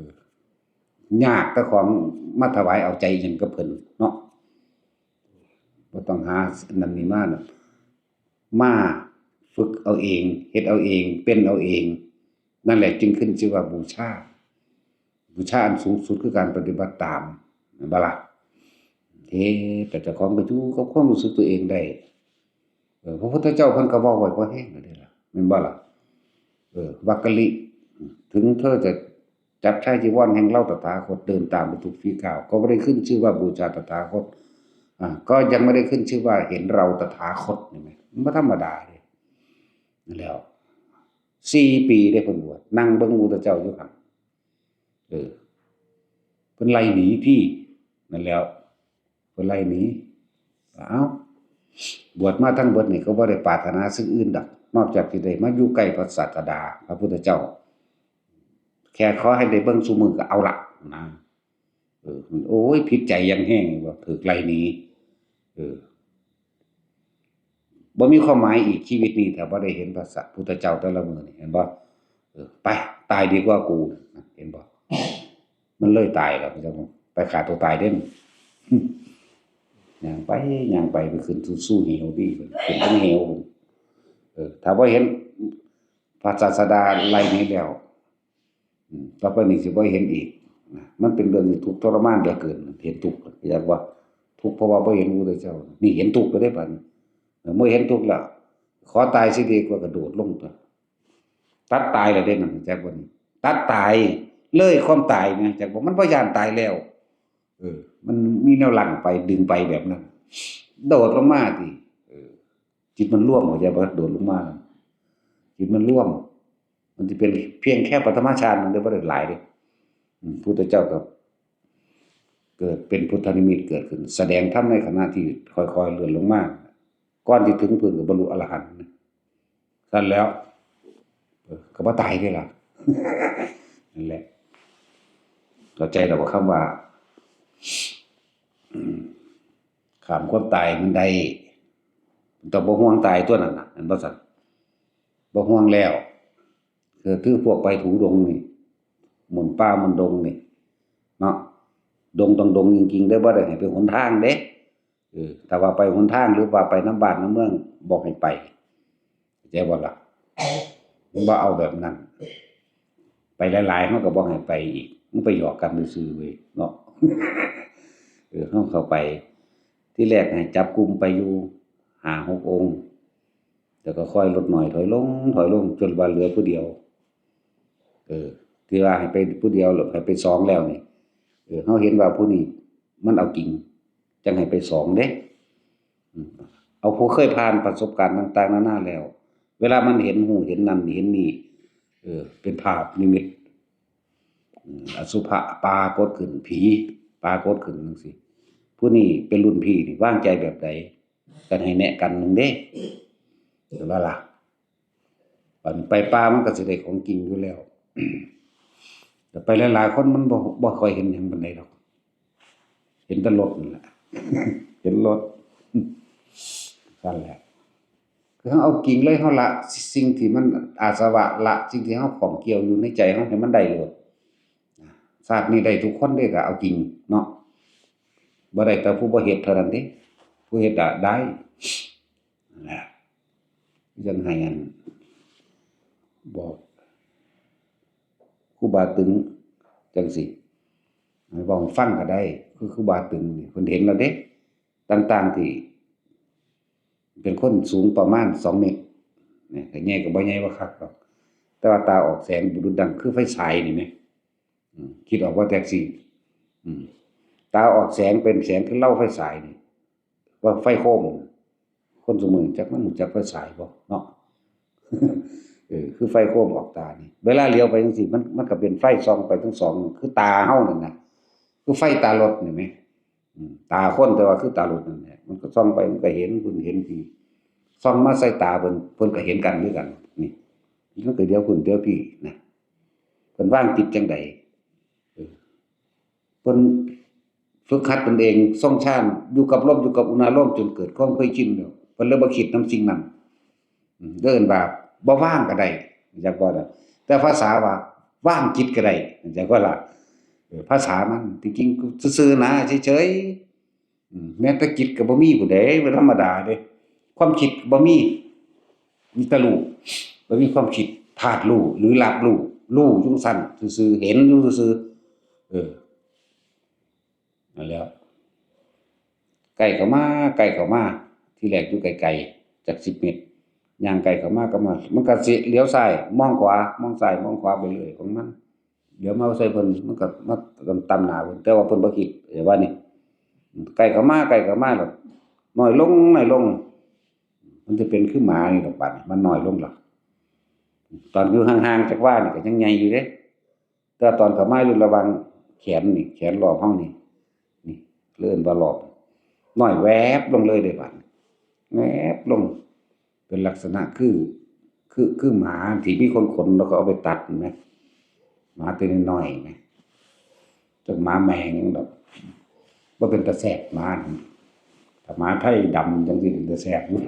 อ ยากแต่ของมาถวายเอาใจหยังกับเพิ่นเนาะ บ่ต้องหาอันนั้นนี่มาดอก มาฝึกเอาเอง เฮ็ดเอาเอง เป็นเอาเอง นั่นแหละจึงขึ้นชื่อว่าบูชา บูชาอันสูงสุดคือการปฏิบัติตาม แม่นบ่ล่ะ? เฮ็ดแต่เจ้าของก็อยู่กับความรู้สึกตัวเองได้ เออ พระพุทธเจ้าเพิ่นก็เว้าไว้พอแฮงแล้วเด้ล่ะ แม่นบ่ล่ะ? เออ วักกะลิ ถึงเธอจะจับชายจีวรแห่งเราตถาคต เดินตามไปทุกฝีก้าว ก็บ่ได้ขึ้นชื่อว่าบูชาตถาคต อ่า ก็ยังไม่ได้ขึ้นชื่อว่าเห็นเราตถาคต เห็นไหม? มันบ่ธรรมดาเด้ นั่นแหล้ว สี่ปีเด้เพิ่นบวช นั่งเบิ่งพระพุทธเจ้าอยู่หั่น เออ เพิ่นไล่หนีติ นั่นแหล้ว เพิ่นไล่หนี เอ้า บวชมาทั้งเบิดนี่ก็บ่ได้ปรารถนาสิ่งอื่นดอก นอกจากสิได้มาอยู่ใกล้พระศาสดา พระพุทธเจ้า แค่ขอให้ได้เบิ่งซุมื้อก็เอาละนะ เออ มัน โอ้ย ผิดใจอย่างแฮงว่าถูกไล่หนี เออ บ่มีความหมายอีกชีวิตนี้ ถ้าบ่ได้เห็นพระสัตว์พุทธเจ้าแต่ละมื้อนี่ เห็นบ่? เออ ไป ตายดีกว่ากู เห็นบ่? มันเลยตายแล้ว ไปฆ่าตัวตายเด้ ย่างไป ย่างไป ไปขึ้นสู่ สู่เหวติ ขึ้นเทิงเหว เออ ถ้าบ่เห็นพระศาสดาไล่หนีแล้ว อืม ต่อไปนี้สิบ่เห็นอีกนะ มันเป็นเรื่องที่ทุกข์ทรมานเหลือเกิน เห็นทุกข์ อยากว่าทุกข์เพราะว่าบ่เห็นพระพุทธเจ้า นี่เห็นทุกข์แล้วเด้บัดนี้ เออ เมื่อเห็นทุกข์แล้ว ขอตายสิดีกว่ากระโดดลงตัว ตัดตายแล้วเด้นั่น จักบ่นี่ ตัดตาย เลยความตายนะ จักบ่ มันบ่ย้านตายแล้ว เออ มันมีแนวรั้งไป ดึงไปแบบนั้น โดดลงมาติ เออ จิตมันรวม เข้าใจบ่? โดดลงมา จิตมันรวม มันสิเป็นเพียงแค่ปฐมฌาน มันบ่ได้หลายเด้ อืม พุทธเจ้าก็เกิดเป็นพุทธนิมิตเกิดขึ้น แสดงธรรมในขณะที่ค่อยๆเลื่อนลงมา ก่อนสิถึงพื้นก็บรรลุอรหันต์นะ ซั่นแล้ว เออ ก็บ่ตายเด้ล่ะ นั่นแหละ เข้าใจแล้วว่าคำว่า อืม ข้ามความตายมันได้ ต้องบ่ห่วงตายตัวนั้นน่ะ แม่นบ่ซั่น? บ่ห่วงแล้ว คือ คือพวกไปธุดงค์นี่ หมุนป่าหมุนดงนี่ เนาะ ดงต้องดงจริงๆเด้อ บ่ได้ให้ไปหนทางเด้ เออ ถ้าว่าไปหนทางหรือว่าไปนำบ้านนำเมือง บ่ให้ไป เข้าใจบ่ล่ะ? มันบ่เอาแบบนั้น ไปหลายๆ มันก็บ่ให้ไปอีก มันไปหยอกกันซื่อๆเว้ยเนาะ เออ เฮาเข้าไป ทีแรกให้จับกลุ่มไปอยู่ห้าหกองค์ แล้วก็ค่อยลดน้อยถอยลง ถอยลง จนว่าเหลือผู้เดียว เออ ที่ว่าให้ไปผู้เดียว หรือให้ไปสองแล้วนี่ เออ เฮาเห็นว่าผู้นี้มันเอาจริง จั่งให้ไปสองเด้ อืม เอาผู้เคยผ่านประสบการณ์ต่างๆนานาแล้ว เวลามันเห็นฮู้เห็นนั่นเห็นนี่ เออ เป็นภาพนิมิต อืม อสุภะปรากฏขึ้น ผีปรากฏขึ้นจั่งซี้ ผู้นี้เป็นรุ่นพี่นี่วางใจแบบใด กันให้แนะกันหนึ่งเด้ เห็นบ่ล่ะ? บัดไปป่ามันก็สิได้ของจริงอยู่แล้ว แต่ไปหลายๆคนมันบ่ บ่ค่อยเห็นหยังปานใดดอก เห็นแต่รถนั่นแหละ เห็นรถ นั่นแหละ คือเฮาเอาจริงเลย เฮาละสิ่งที่มันอาสวะ ละสิ่งที่เฮาข้องเกี่ยวอยู่ในใจเฮาให้มันได้โลด ชาตินี้ได้ทุกคนเด้ ถ้าเอาจริงเนาะ บ่ได้แต่ผู้บ่เฮ็ดเท่านั้นเด้ ผู้เฮ็ดอะได้ นั่นแหละ จั่งให้อัน บอกครูบาตึงจั่งซี้ ให้เว้าให้ฟังก็ได้ คือครูบาตึงนี่เพิ่นเห็นแล้วเด้ ต่างๆที่ เป็นคนสูงประมาณสองเมตร นี่ก็ใหญ่ก็บ่ใหญ่บ่คักดอก แต่ว่าตาออกแสงบุรุษดังคือไฟฉายนี่แหม อืม คิดออกว่าแท็กซี่ อืม ตาออกแสงเป็นแสงคือเหล้าไฟสายนี่ ว่าไฟโคม คนซุมื้อจักมันรู้จักไฟสายบ่เนาะ เออ คือไฟโคมออกตานี่ เวลาเหลียวไปจังซี่ มัน มันก็เป็นไฟส่องไปทั้งสอง คือตาเฮานั่นน่ะ คือไฟตารถนี่แหม อืม ตาคนแต่ว่าคือตารถนั่นแหละ มันก็ส่องไปมันก็เห็น เพิ่นเห็นผีส่องมาใส่ตาเพิ่น เพิ่นก็เห็นกันคือกัน นี่ มันก็เดี๋ยวเพิ่นเดี๋ยวผีนะ เพิ่นวางจิตจั่งใด เออ เพิ่นฝึกหัดตนเอง ทรงฌาน อยู่กับลม อยู่กับอุณาโลม จนเกิดความเคยชินแล้ว เพิ่นเลยบ่คิดนำสิ่งนั้น อืม เอิ้นว่าบ่วางก็ได้ จักว่าล่ะ แต่ภาษาว่าวางจิตก็ได้ จักว่าล่ะ เออ ภาษามัน ที่จริงซื่อๆนะ เฉยๆ อืม แม้แต่จิตก็บ่มีผู้ใด เป็นธรรมดาเด้ ความคิดบ่มี มีแต่รู้ บ่มีความคิด ธาตุรู้ หรือรับรู้ รู้อยู่ซั่นซื่อๆ เห็นอยู่ซื่อๆ เออ นั่นแหล้ว ใกล้เข้ามา ใกล้เข้ามา ทีแรกอยู่ไกลๆ จักสิบเมตร ย่างใกล้เข้ามา ก็มา มันก็สิเลี้ยวซ้าย มองขวา มองซ้าย มองขวาไปเรื่อยของมัน เดี๋ยวมาใส่เพิ่น มันก็มาตำหน้าเพิ่น แต่ว่าเพิ่นบ่คิด เดี๋ยวว่านี่ ใกล้เข้ามา ใกล้เข้ามาแล้ว น้อยลง น้อยลง มันจะเป็นคือหมานี่ดอกบัดนี้ มันน้อยลงแล้ว ตอนอยู่ห่างๆ จักว่านี่ก็ยังใหญ่อยู่เด้ แต่ตอนเข้ามาอยู่ระหว่างแขนนี่ แขนรอบเฮานี่ นี่ เอิ้นว่ารอบ น้อยแวบลงเลยเด้บัดนี้ แวบลง เป็นลักษณะคือ คือ คือหมาที่มีคนขนแล้วก็เอาไปตัดเห็นไหม หมาตัวน้อยๆ ไหม จักหมาแมงหยังดอก บ่เป็นตาแซ่บหมานี่ ถ้าหมาไทยดำจังสิเป็นตาแซ่บอยู่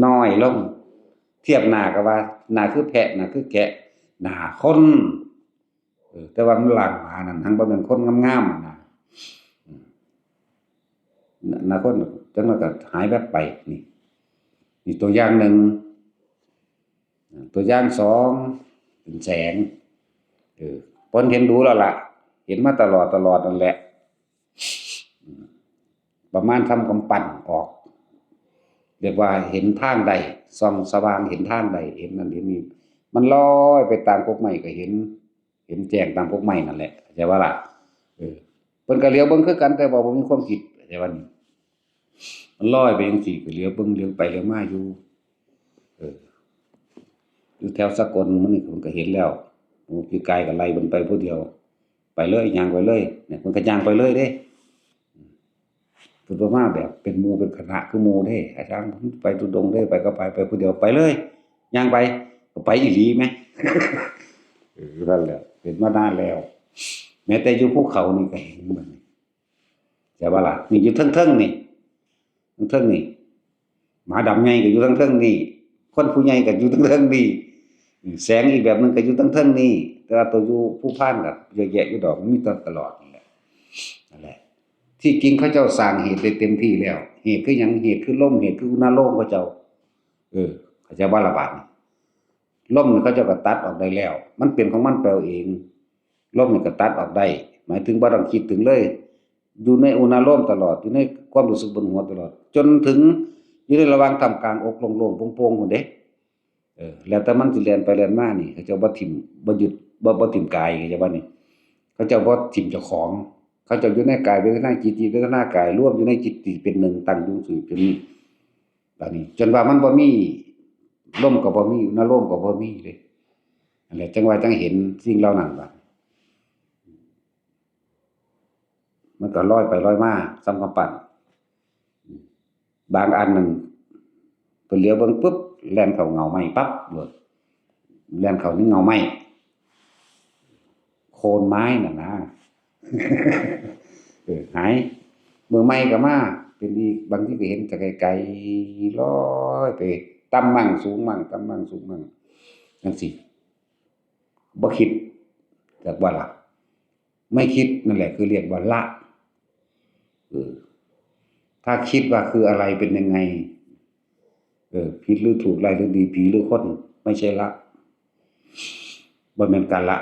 น้อยลง เทียบหน้าก็ว่า หน้าคือแพะ หน้าคือแกะ หน้าคน เออ แต่ว่ามันล่างหมานั่น หั้นบ่แม่นคนงามๆ หั่นนะ อืม หน้าคนจังมันก็หายแวบไป นี่ นี่ตัวอย่างหนึ่ง ตัวอย่างสอง เป็นแสง เออ เพิ่นเห็นดูแล้วล่ะ เห็นมาตลอด ตลอดนั่นแหละ อืม ประมาณทำกำปั้นออก เรียกว่าเห็นทางได้ ส่องสว่างเห็นทางได้ เห็นนั่นเห็นนี่ มันลอยไปตามกกไม้ก็เห็น เห็นแจ้งตามกกไม้นั่นแหละ เข้าใจบ่ล่ะ เออ เพิ่นก็เหลียวเบิ่งคือกัน แต่ว่าบ่มีความคิด เข้าใจบ่นี่ มันลอยไปจังซี่ ก็เหลียวเบิ่งเหลียวไปเหลียวมาอยู่ เออ อยู่แถวสกลมื้อนี้เพิ่นก็เห็นแล้ว โอ้ ปีกายก็ไล่เพิ่นไปผู้เดียว ไปเลย ย่างไปเลย เนี่ย เพิ่นก็ย่างไปเลยเด้ เพิ่นบ่มาแบบเป็นหมู่เป็นคณะคือหมู่เด้ อาจารย์ ไปธุดงค์เด้ ไปก็ไป ไปผู้เดียว ไปเลย ย่างไป ก็ไปอีหลีแหม เออ นั่นแหละ เป็นมานานแล้ว แม้แต่อยู่ภูเขานี่ก็เห็นมัน ใช่บ่ล่ะ นี่อยู่เทิงๆ นี่ เทิงๆ นี่ หมาดำใหญ่ก็อยู่เทิงๆ นี่ คนผู้ใหญ่ก็อยู่เทิงๆ นี่ แสงอีกแบบหนึ่งก็อยู่เทิงๆ นี่ แต่ว่าตัวอยู่ภูพานก็เยอะแยะอยู่ดอก มันมีตลอดนั่นแหละ นั่นแหละ ที่จริงเขาเจ้าสร้างเหตุได้เต็มที่แล้ว เหตุคือหยัง เหตุคือลม เหตุคืออุณาโลมเขาเจ้า เออ เขาเจ้าบ่ละบาดนี่ ลมนี่เขาเจ้าก็ตัดออกได้แล้ว มันเป็นของมันไปเอง ลมนี่ก็ตัดออกได้ หมายถึงบ่ต้องคิดถึงเลย อยู่ในอุณาโลมตลอด อยู่ในความรู้สึกบนหัวตลอด จนถึงอยู่ในระหว่างท่ามกลางอกโล่งๆ โปร่งๆ พู้นเด้ เออ แล้วแต่มันสิแล่นไปแล่นมานี่ เขาเจ้าบ่ถิ่ม บ่ยึด บ่ บ่ถิ่มกาย เข้าใจบ่นี่ เขาเจ้าบ่ถิ่มเจ้าของ เขาเจ้าอยู่ในกายเวทนาจิต จิตเวทนากาย รวมอยู่ในจิตที่เป็นหนึ่ง ตั้งอยู่ซื่อเป็นนี่ บาดนี้ จนว่ามันบ่มี ลมก็บ่มี อุณาโลมก็บ่มีเลย นั่นแหละ จั่งว่าจั่งเห็นสิ่งเหล่านั้นบาด มันก็ลอยไปลอยมา ส่ำกำปั้น บางอันนั่น เพิ่นเหลียวเบิ่งปุ๊บ แล่นเข้าเงาไม้ปั๊บโลด แล่นเข้าในเงาไม้ โคนไม้น่ะนะ เออ หาย มื้อใหม่ก็มา เป็นอีก บางทีก็เห็นแต่ไกลๆ ลอยไป ต่ำมั่งสูงมั่ง ต่ำมั่งสูงมั่ง จั่งซี้ บ่คิด จักว่าล่ะ ไม่คิดนั่นแหละคือเรียกว่าละ เออ ถ้าคิดว่าคืออะไรเป็นยังไง เออ ผิดหรือถูก ร้ายหรือดี ผีหรือคน ไม่ใช่ละ บ่แม่นการละ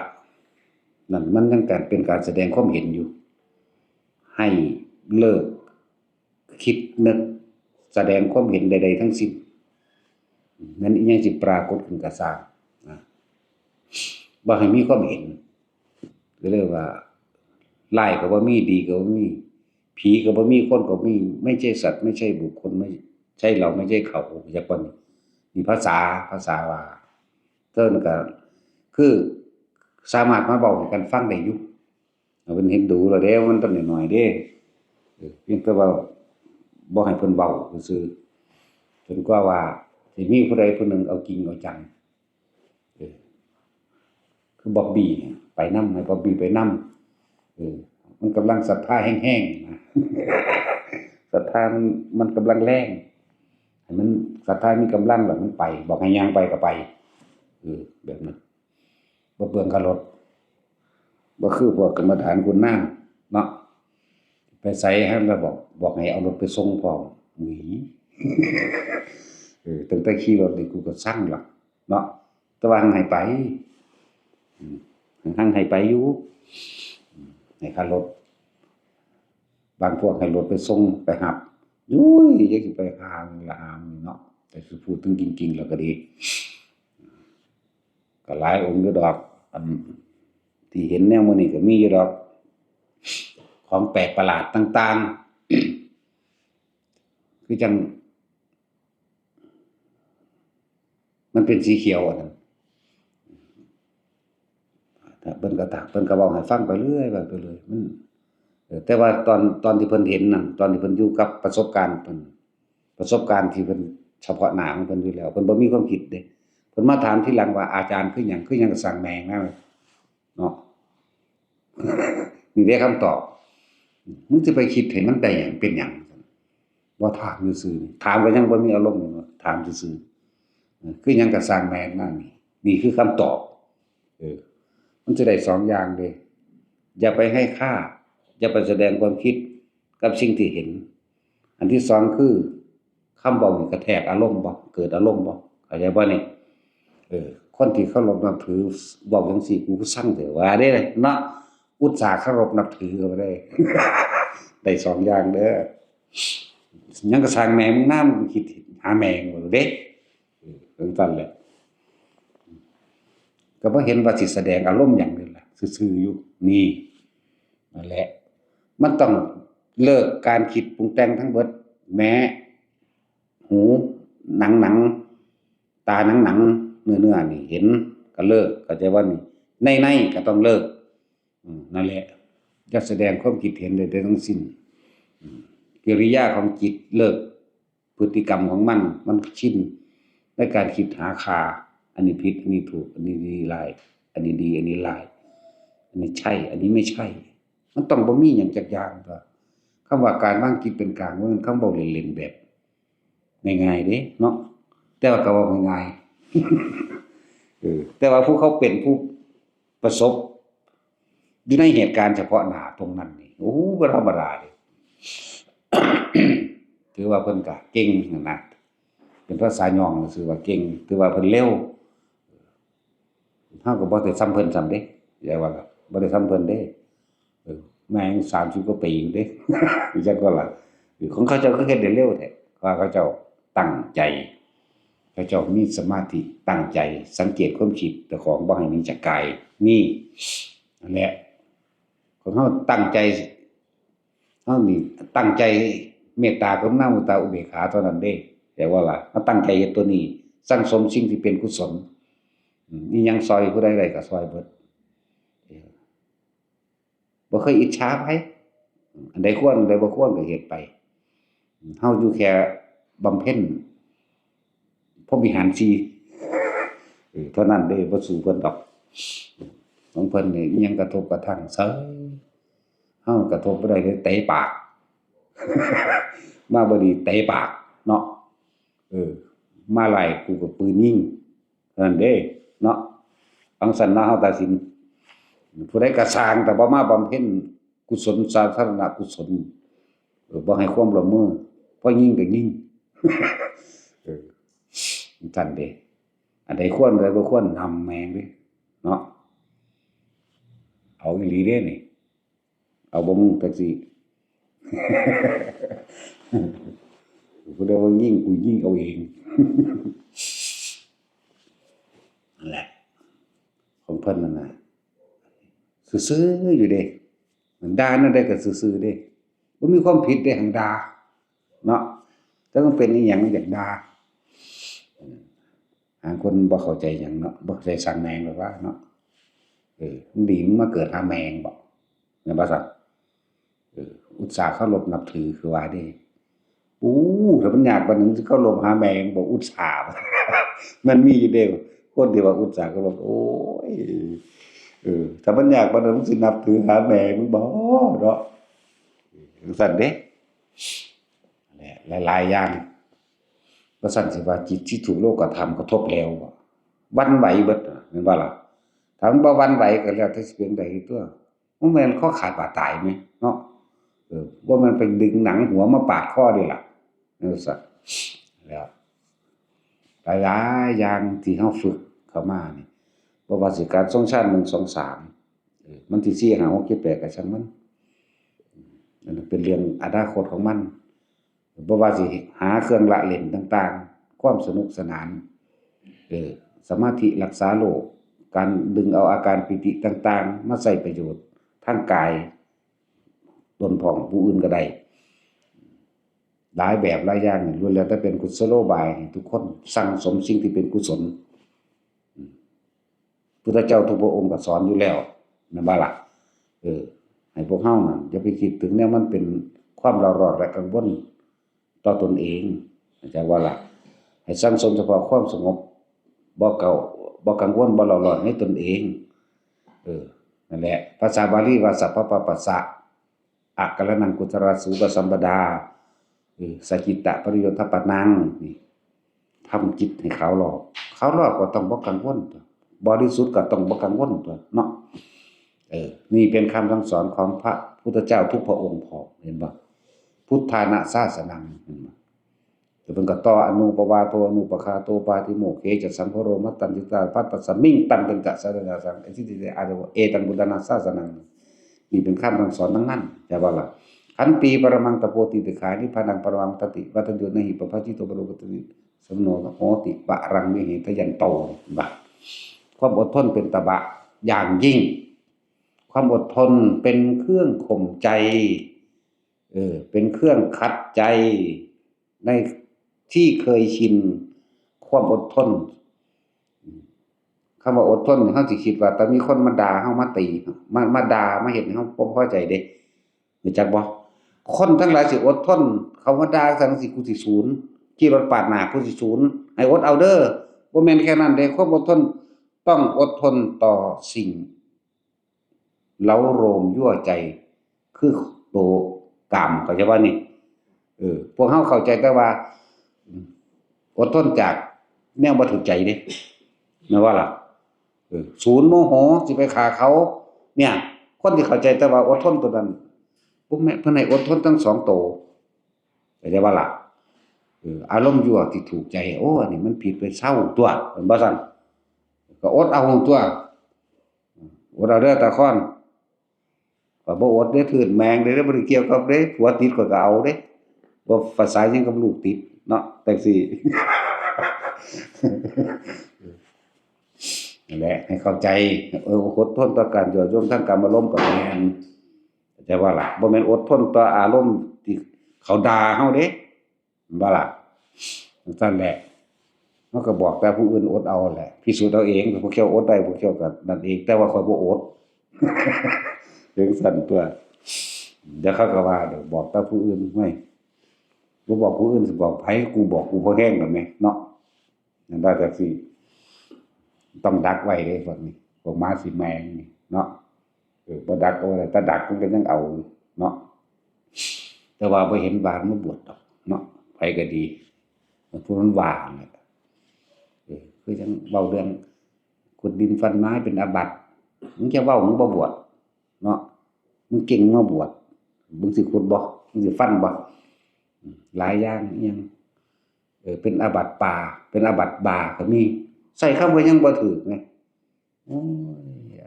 นั่นมันยังการเป็นการแสดงความเห็นอยู่ ให้เลิกคิดนึกแสดงความเห็นใดๆ ทั้งสิ้น นั่นอีหยังสิปรากฏขึ้นก็ซ่างนะ บ่ให้มีความเห็น ก็เรียกว่า ร้ายก็บ่มี ดีก็บ่มี ผีก็บ่มี คนก็มี ไม่ใช่สัตว์ ไม่ใช่บุคคล ไม่ใช่เรา ไม่ใช่เขา จักว่านี่ นี่ภาษา ภาษาว่า เทิ่นก็คือสามารถมาเว้าให้กันฟังได้อยู่ เพิ่นเห็นดูแล้วเด้ มันต้นน้อยๆเด้ เออ เพียงแต่ว่าบ่ให้เพิ่นเว้าซื่อๆ จนกว่าว่าสิมีผู้ใดผู้หนึ่งเอาจริงเอาจัง เออ คือบ๊อบบี้เนี่ย ไปนำ ให้บ๊อบบี้ไปนำ เออ มันกำลังศรัทธาแฮงๆนะ ศรัทธามัน มันกำลังแรง ให้มันศรัทธามีกำลังแล้วมันไป บอกให้ย่างไปก็ไป เออ แบบนั้น บ่เปลืองค่ารถ บ่คือพวกกรรมฐานคุณนางเนาะ ไปไสหั้นแล้วบอก บอกให้เอารถไปส่งพร้อม หนี เออ ตั้งแต่ขี่รถนี่กูก็ซังละเนาะ แต่ว่าหั้นให้ไป อืม หั้นให้ไปอยู่ อืม ให้ค่ารถ บางพวกให้รถไปส่งไปรับ อุ้ย จักสิไปหาหยังละหาหยังเนาะ แต่สิพูดถึงจริงๆแล้วก็ดี ก็หลายองค์อยู่ดอก อันที่เห็นแนวมื้อนี้ก็มีอยู่ดอก ของแปลกประหลาดต่างๆ คือจั่ง มันเป็นสีเขียวอันนั้น เพิ่นก็ตัก เพิ่นก็เว้าให้ฟังไปเรื่อย เว้าไปเรื่อย มัน เออ แต่ว่าตอน ตอนที่เพิ่นเห็นนั่น ตอนที่เพิ่นอยู่กับประสบการณ์เพิ่น ประสบการณ์ที่เพิ่นเฉพาะหน้าของเพิ่นอยู่แล้ว เพิ่นบ่มีความคิดเด้ เพิ่นมาถามทีหลังว่า "อาจารย์คือหยัง คือหยังก็สั่งแมงนะ" เนาะ นี่เด้คำตอบ มึงสิไปคิดให้มันได้หยังเป็นหยัง บ่ถามซื่อๆ ถามก็ยังบ่มีอารมณ์อยู่เนาะ ถามซื่อๆ เออ คือหยังก็สั่งแมงนั่นนี่ นี่คือคำตอบ เออ มันสิได้สองอย่างเด้ อย่าไปให้ค่า อย่าไปแสดงความคิดกับสิ่งที่เห็น อันที่สองคือ คำเว้านี่กระแทกอารมณ์บ่ เกิดอารมณ์บ่ เข้าใจบ่นี่ เออ คนที่เคารพนับถือเว้าจั่งซี้ กูคือซังแท้ว่าเด้เนาะ อุตส่าห์เคารพนับถือก็บ่ได้ ได้สองอย่างเด้อ หยังก็ช่างแม่มึงนะ มึงคิดหาแม่มึงเด้ เออ จั่งซั้นแหละ ก็บ่เห็นว่าสิแสดงอารมณ์หยังเลยล่ะ ซื่อๆอยู่ นี่ นั่นแหละ มันต้องเลิกการคิดปรุงแต่งทั้งเบิด แม้ หู หนังหนัง ตาหนังหนัง เนื้อเนื้อนี่เห็นก็เลิก เข้าใจว่านี่ ในในก็ต้องเลิก อืม นั่นแหละ จะแสดงความคิดเห็นใดๆทั้งสิ้น อืม กิริยาของจิตเลิก พฤติกรรมของมัน มันชินในการคิดหาค่า อันนี้ผิด อันนี้ถูก อันนี้ดีร้าย อันนี้ดี อันนี้ร้าย อันนี้ใช่ อันนี้ไม่ใช่ มันต้องบ่มีหยังจักอย่างตั๊ว คำว่าการวางจิตเป็นกลาง มันเป็นคำเว้าเล่นๆแบบง่ายๆเด้เนาะ แต่ว่าก็เว้าง่ายๆ เออ แต่ว่าผู้เขาเป็นผู้ประสบ อยู่ในเหตุการณ์เฉพาะหน้าตรงนั้นนี่ โอ้ บ่ธรรมดาเด้ ถือว่าเพิ่นก็เก่งนั่นนะ เป็นภาษาย่องซื่อว่าเก่ง ถือว่าเพิ่นเร็ว เฮาก็บ่ได้ส่ำเพิ่นส่ำเด้ อย่าว่าล่ะ บ่ได้ส่ำเพิ่นเด้ เออ แม่งสามสิบกว่าปีอยู่เด้ จักว่าล่ะ เออ ของเขาเจ้าคือเฮ็ดได้เร็วแท้ ว่าเขาเจ้าตั้งใจ เขาเจ้ามีสมาธิตั้งใจ สังเกตความคิดเจ้าของบ่ให้หนีจากกาย นี่ นั่นแหละ ของเฮาตั้งใจ เฮานี่ตั้งใจเมตตากรุณามุทิตาอุเบกขาเท่านั้นเด้ แต่ว่าล่ะ เฮาตั้งใจเฮ็ดตัวนี้ สั่งสมสิ่งที่เป็นกุศล อืม อีหยังซอยผู้ใดได้ก็ซอยเบิด เออ บ่เคยอิจฉาไผ อันใดควร อันใดบ่ควรก็เฮ็ดไป เฮาอยู่แค่บำเพ็ญพรหมวิหารสี่ เออ เท่านั้นเด้ บ่สู้เพิ่นดอก ของเพิ่นนี่อิหยังกระทบกระทั่งเซย เฮากระทบบ่ได้เลย เตะปาก มาบ่ดีเตะปากเนาะ เออ มาไล่กูก็ปืนยิง เท่านั้นเด้เนาะ จั่งซั้นเนาะ เฮาตัดสิน ผู้ใดก็ซ่าง แต่บ่มาบำเพ็ญกุศล สาธารณกุศล เออ บ่ให้ความร่วมมือ พอยิงก็ยิง เออ จั่งซั้นเด้ อันใดควร อันใดบ่ควร นำแม่งเด้เนาะ เอาอีหลีเด้นี่ เอาบ่มึงแท็กซี่ ผู้ใดว่ายิงกูยิงเอาเอง นั่นแหละ ของเพิ่นนั่นน่ะ ซื่อๆอยู่เด้ ด่าแนวใดก็ซื่อๆเด้ บ่มีความผิดเด้ หั้นด่า เนาะ แต่มันเป็นอีหยังมันอยากด่า เออ หาคนบ่เข้าใจหยังเนาะ บ่เข้าใจสร้างแม่งหรอกว่าเนาะ เออ มันดีมึงมาเกิดหาแม่งบ่ แม่นบ่ซั่น เออ อุตส่าห์เคารพนับถือคือว่าเด้ อู้ ถ้ามันยากปานนั้นสิเคารพหาแม่งบ่ อุตส่าห์ มันมีอยู่เด้ คนที่ว่าอุตส่าห์เคารพ โอ้ย เออ ถ้ามันยากปานนั้นมึงสินับถือหาแม่มึงบ่เนาะ จั่งซั้นเด้ และหลายๆอย่าง บ่ซั้นสิว่าจิตที่ถูกโลกธรรมกระทบแล้วบ่ หวั่นไหวเบิดน่ะ แม่นบ่ล่ะ ถ้ามันบ่หวั่นไหวก็แล้วแต่สิเป็นใดตัว บ่แม่นคอขาดบาดตายแหมเนาะ เออ บ่แม่นไปดึงหนังหัวมาปาดคอเด้ล่ะ จั่งซั้น แล้ว หลายๆอย่างที่เฮาฝึกเข้ามานี่ บ่ว่าสิการทรงฌานหนึ่ง สอง สาม เออ มันสิสี่ ห้า หก เจ็ด แปด ก็ช่างมัน นั่นเป็นเรื่องอนาคตของมัน บ่ว่าสิหาเครื่องละเล่นต่างๆ ความสนุกสนาน เออ สมาธิรักษาโรค การดึงเอาอาการปีติต่างๆ มาใช้ประโยชน์ทางกาย ตนพร้อมผู้อื่นก็ได้ หลายแบบหลายอย่างนี่ล้วนแล้วแต่เป็นกุศโลบายให้ทุกคนสั่งสมสิ่งที่เป็นกุศล อืม พุทธเจ้าทุกพระองค์ก็สอนอยู่แล้ว แม่นบ่ล่ะ เออ ให้พวกเฮานั่นอย่าไปคิดถึงแนวมันเป็นความเร่าร้อนและกังวลต่อตนเอง เข้าใจบ่ล่ะ ให้สั่งสมเฉพาะความสงบ บ่เกา บ่กังวล บ่เร่าร้อนในตนเอง เออ นั่นแหละ ภาษาบาลีว่า สัพพะปะปัสสะ อะกะระณังกุศลาสูปสัมปดา เออ สะจิตตะปริโยทปะนัง นี่ ทำจิตให้ขาวรอบ ขาวรอบก็ต้องบ่กังวลตั๊ว บริสุทธิ์ก็ต้องบ่กังวลตั๊วเนาะ เออ นี่เป็นคำสั่งสอนของพระพุทธเจ้าทุกพระองค์พร้อม เห็นบ่ พุทธานะสาสนัง เห็นบ่ แต่เพิ่นก็ต่อ อโนปปาโท อโนปคาโต ปาติโมกเขจะสังโฆโร มัตตัญจะตาภัตตัสสมิง ตันตัญจะสาสนาสัง เอสิติเต อาโด เอตังบุตธานาสาสนัง นี่เป็นคำสั่งสอนทั้งนั้น แต่ว่าล่ะ ขันติปรมังตะโพติติขา นิพพานังปรมังทัตติ วัตถโยนะหิปปะจิโตปโรกติ สมโนโหติ ปะรังวิเหทะยันโต ว่า ความอดทนเป็นตบะอย่างยิ่ง ความอดทนเป็นเครื่องข่มใจ เออ เป็นเครื่องขัดใจ ในที่เคยชินความอดทน คำว่าอดทนนี่ เฮาสิคิดว่าแต่มีคนมาด่าเฮา มาตี มา มาด่า มาเฮ็ดให้เฮาบ่พอใจเด้ รู้จักบ่ คนทั้งหลายสิอดทน เขามาด่าจั่งซี้ กูสิสูน ขี่รถปาดหน้า กูสิสูน ให้อดเอาเด้อ บ่แม่นแค่นั้นเด้ ความอดทน ต้องอดทนต่อสิ่ง เร้าโรมยั่วใจ คือโตกาม เข้าใจบ่นี่ เออ พวกเฮาเข้าใจแต่ว่า อืม อดทนจากแนวบ่ถูกใจเด้ แม่นบ่ล่ะ เออ สูนโมโห สิไปฆ่าเขา เนี่ย คนที่เข้าใจแต่ว่าอดทนตัวนั้น บ่แม่น เพิ่นให้อดทนทั้งสองโต เข้าใจบ่ล่ะ เออ อารมณ์ยั่วที่ถูกใจ โอ้ อันนี้มันผิดไป เซาตั๊ว แม่นบ่ซั่น ก็อดเอาตั๊ว อดเอาเด้อตาคอน ข้อยบ่อดเด้ ทื่นแมงเด้ บ่ได้เกี่ยวกับเด้ ผัวติดข้อยก็เอาเด้ บ่ประสาหยังกับลูกติดเนาะ จั่งซี้ นั่นแหละ ให้เข้าใจ เออ อดทนต่อการยั่วยวนทางกามารมณ์ก็แม่น เข้าใจบ่ล่ะ บ่แม่นอดทนต่ออารมณ์ที่เขาด่าเฮาเด้ บ่ล่ะ จั่งซั้นแหละ มันก็บอกแต่ผู้อื่นอดเอาแหละ พิสูจน์เอาเอง พวกเจ้าอดได้ พวกเจ้าก็นั่นเอง แต่ว่าข้อยบ่อด จั่งซั้นตั๊ว เดี๋ยวเขาก็ว่า เดี๋ยวบอกแต่ผู้อื่น เฮ้ย บ่บอกผู้อื่นสิบอกไผ กูบอกกูพอแฮงแล้วแหมเนาะ นั่นว่าจั่งซี้ ต้องดักไว้เด้พวกนี้ พวกหมาสิแมงนี่เนาะ เออ บ่ดักก็บ่ได้ แต่ดักมันก็ยังเอาเนาะ แต่ว่าบ่เห็นว่ามาบวชดอกเนาะ ไผก็ดี ผู้มันว่านั่นแหละ เออ คือจั่งเว้าเรื่องขุดดินฟันไม้เป็นอาบัติ มึงจะเว้ามึงบ่บวชเนาะ มึงเก่งมาบวช มึงสิขุดบ่ มึงสิฟันบ่ อืม หลายอย่างอิหยัง เออ เป็นอาบัติป่า เป็นอาบัติบ่าก็มี ใช้คำว่ายังบ่ถูกไง โอ้ย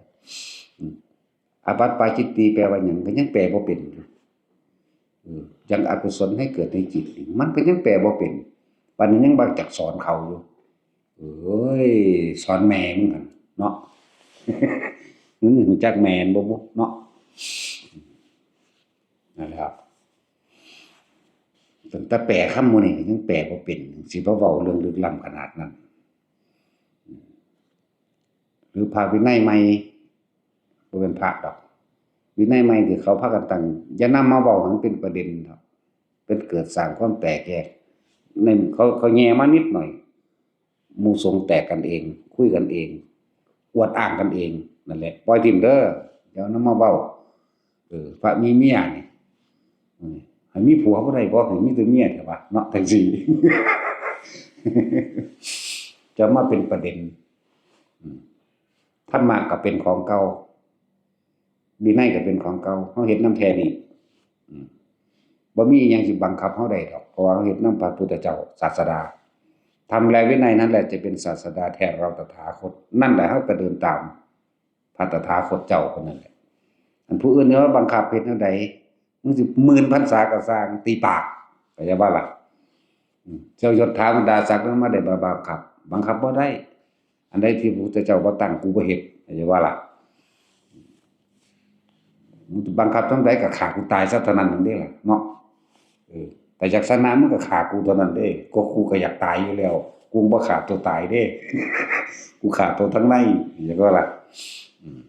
อืม อาบัติปาจิตตีแปลว่าหยัง ก็ยังแปลบ่เป็นอยู่ เออ ยังอกุศลให้เกิดในจิตนี่ มันก็ยังแปลบ่เป็น ปานนี้ยังบ่จักสอนเขาอยู่ เอ้ย สอนแม่มึงหั่นเนาะ มึงรู้จักแม่บ่บุเนาะ นั่นแหละครับ ตั้งแต่แปลคำหมู่นี้ยังแปลบ่เป็น สิมาเว้าเรื่องลึกล้ำขนาดนั้น หรือพระวินัยใหม่ บ่เป็นพระดอก วินัยใหม่ที่เขาพากันตั้ง อย่านำมาเว้าให้มันเป็นประเด็นดอก เป็นเกิดสร้างความแตกแยก ในเขา เขาแย่มานิดหน่อย หมู่สงฆ์แตกกันเอง คุยกันเอง อวดอ้างกันเอง นั่นแหละ ปล่อยถิ่มเด้อ อย่านำมาเว้า เออ พระมีเมียนี่ อืม ให้มีผัวบ่ได้บ่ ให้มีแต่เมียเถอะวะ เนาะ จังซี่ จะมาเป็นประเด็น อืม ธรรมะก็เป็นของเก่า วินัยก็เป็นของเก่า เฮาเฮ็ดนำแท้นี่ อืม บ่มีอิหยังสิบังคับเฮาได้ดอก เพราะว่าเฮาเฮ็ดนำพระพุทธเจ้าศาสดา ธรรมและวินัยนั่นแหละจะเป็นศาสดาแทนเราตถาคต นั่นแหละเฮาก็เดินตามพระตถาคตเจ้าคนนั้นแหละ อันผู้อื่นเขาบังคับเฮ็ดแนวใด มึงสิหมื่นพรรษาก็ซ่าง ตีปาก เข้าใจบ่ล่ะ อืม เจ้ายศถาบรรดาศักดิ์นั้นมาได้บังคับ บังคับบ่ได้ อันใดที่พระพุทธเจ้าบ่ตั้ง กูบ่เฮ็ด เข้าใจบ่ล่ะ มึงบังคับจั่งใดก็ฆ่ากูตายซะเท่านั้นนั่นเด้ล่ะเนาะ เออ แต่อยากชนะมึงก็ฆ่ากูเท่านั้นเด้ ก็กูก็อยากตายอยู่แล้ว กูบ่ฆ่าตัวตายเด้ กูฆ่าตัวทั้งใน เข้าใจบ่ล่ะ อืม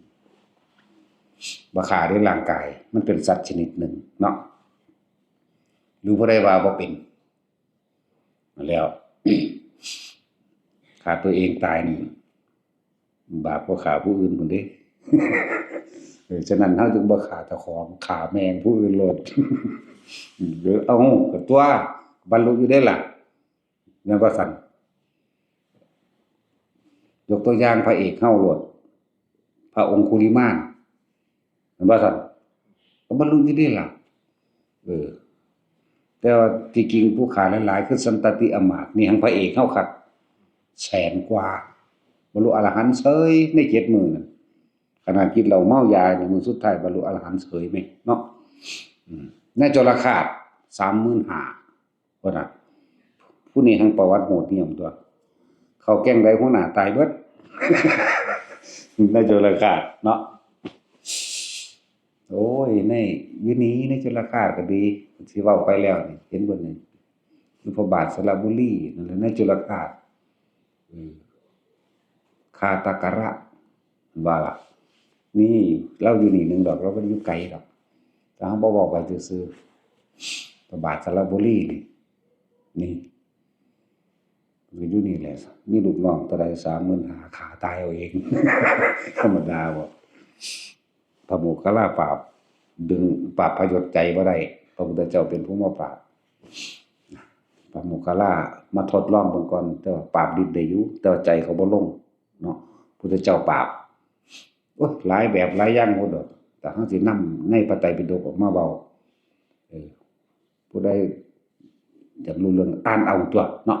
บ่ฆ่าเด้ร่างกาย มันเป็นสัตว์ชนิดหนึ่งเนาะ หรือผู้ใดว่าบ่เป็น มาแล้ว ฆ่าตัวเองตายนี่ บาปกว่าฆ่าผู้อื่นพุ้นเด้ เออ ฉะนั้นเฮาจึงบ่ฆ่าเจ้าของ ฆ่าแม่งผู้อื่นโลด เออ เอา ก็ตัว บรรลุอยู่เด้ล่ะ แม่นบ่ซั่น ยกตัวอย่างพระเอกเฮาโลด พระองคุลิมาน แม่นบ่ซั่น ก็บรรลุอยู่เด้ล่ะ เออ แต่ว่าที่จริงผู้ฆ่าหลายๆ คือสันตติอมาตย์ นี่แฮ่งพระเอกเฮาคัก แสนกว่า บรรลุอรหันต์เฉยในเจ็ดมื้อนั่น ขนาดกินเหล้าเมายานี่ มื้อสุดท้ายบรรลุอรหันต์เฉยแม่นเนาะ อืม นายจลฆาด สามหมื่นห้า พุ้นน่ะ ผู้นี้แฮ่งประวัติโหดเหี้ยมตั๊ว เข้าแก๊งใดหัวหน้าตายเบิด นายจลฆาดเนาะ โอ้ย ใน อยู่นี่ นายจลฆาดก็ดี สิเว้าไปแล้วนี่ เห็นบ่นี่ อยู่พระบาทสระบุรี นั่นแหละ นายจลฆาด เออ ฆาตกะระ ว่าล่ะ นี่ ลาวอยู่นี่หนึ่งดอก ลาวบ่ได้อยู่ไกลดอก แต่เฮาบ่เว้าไปซื่อๆ พระบาทสระบุรีนี่ นี่ ก็อยู่นี่แหละ มีลูกน้องเท่าใด สามหมื่นห้า ฆ่าตายเอาเอง ธรรมดาบ่ พระโมคคัลลาปราบ ดึงปราบพยศใจบ่ได้ พระพุทธเจ้าเป็นผู้มาปราบ พระโมคคัลลามาทดลองเบิ่งก่อน แต่ว่าปราบฤทธิ์ได้อยู่ แต่ว่าใจเขาบ่ลงเนาะ พุทธเจ้าปราบ โอ้ย หลายแบบหลายอย่างโพดดอก แต่เฮาสินำในพระไตรปิฎกออกมาเว้า เออ ผู้ใดอยากรู้เรื่องอ่านเอาตั๊วเนาะ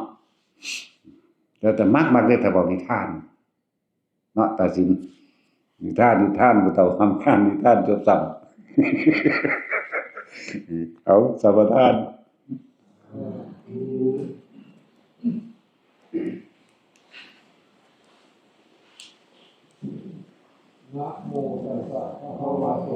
แล้วแต่มัก มักเด้อ ถ้าเว้านิทาน เนาะ ตัดสิน นิทาน นิทาน ผู้เฒ่าทำทาน นิทานจบซ้ำ เอา สมาทาน นะโมตัสสะภะคะวะโต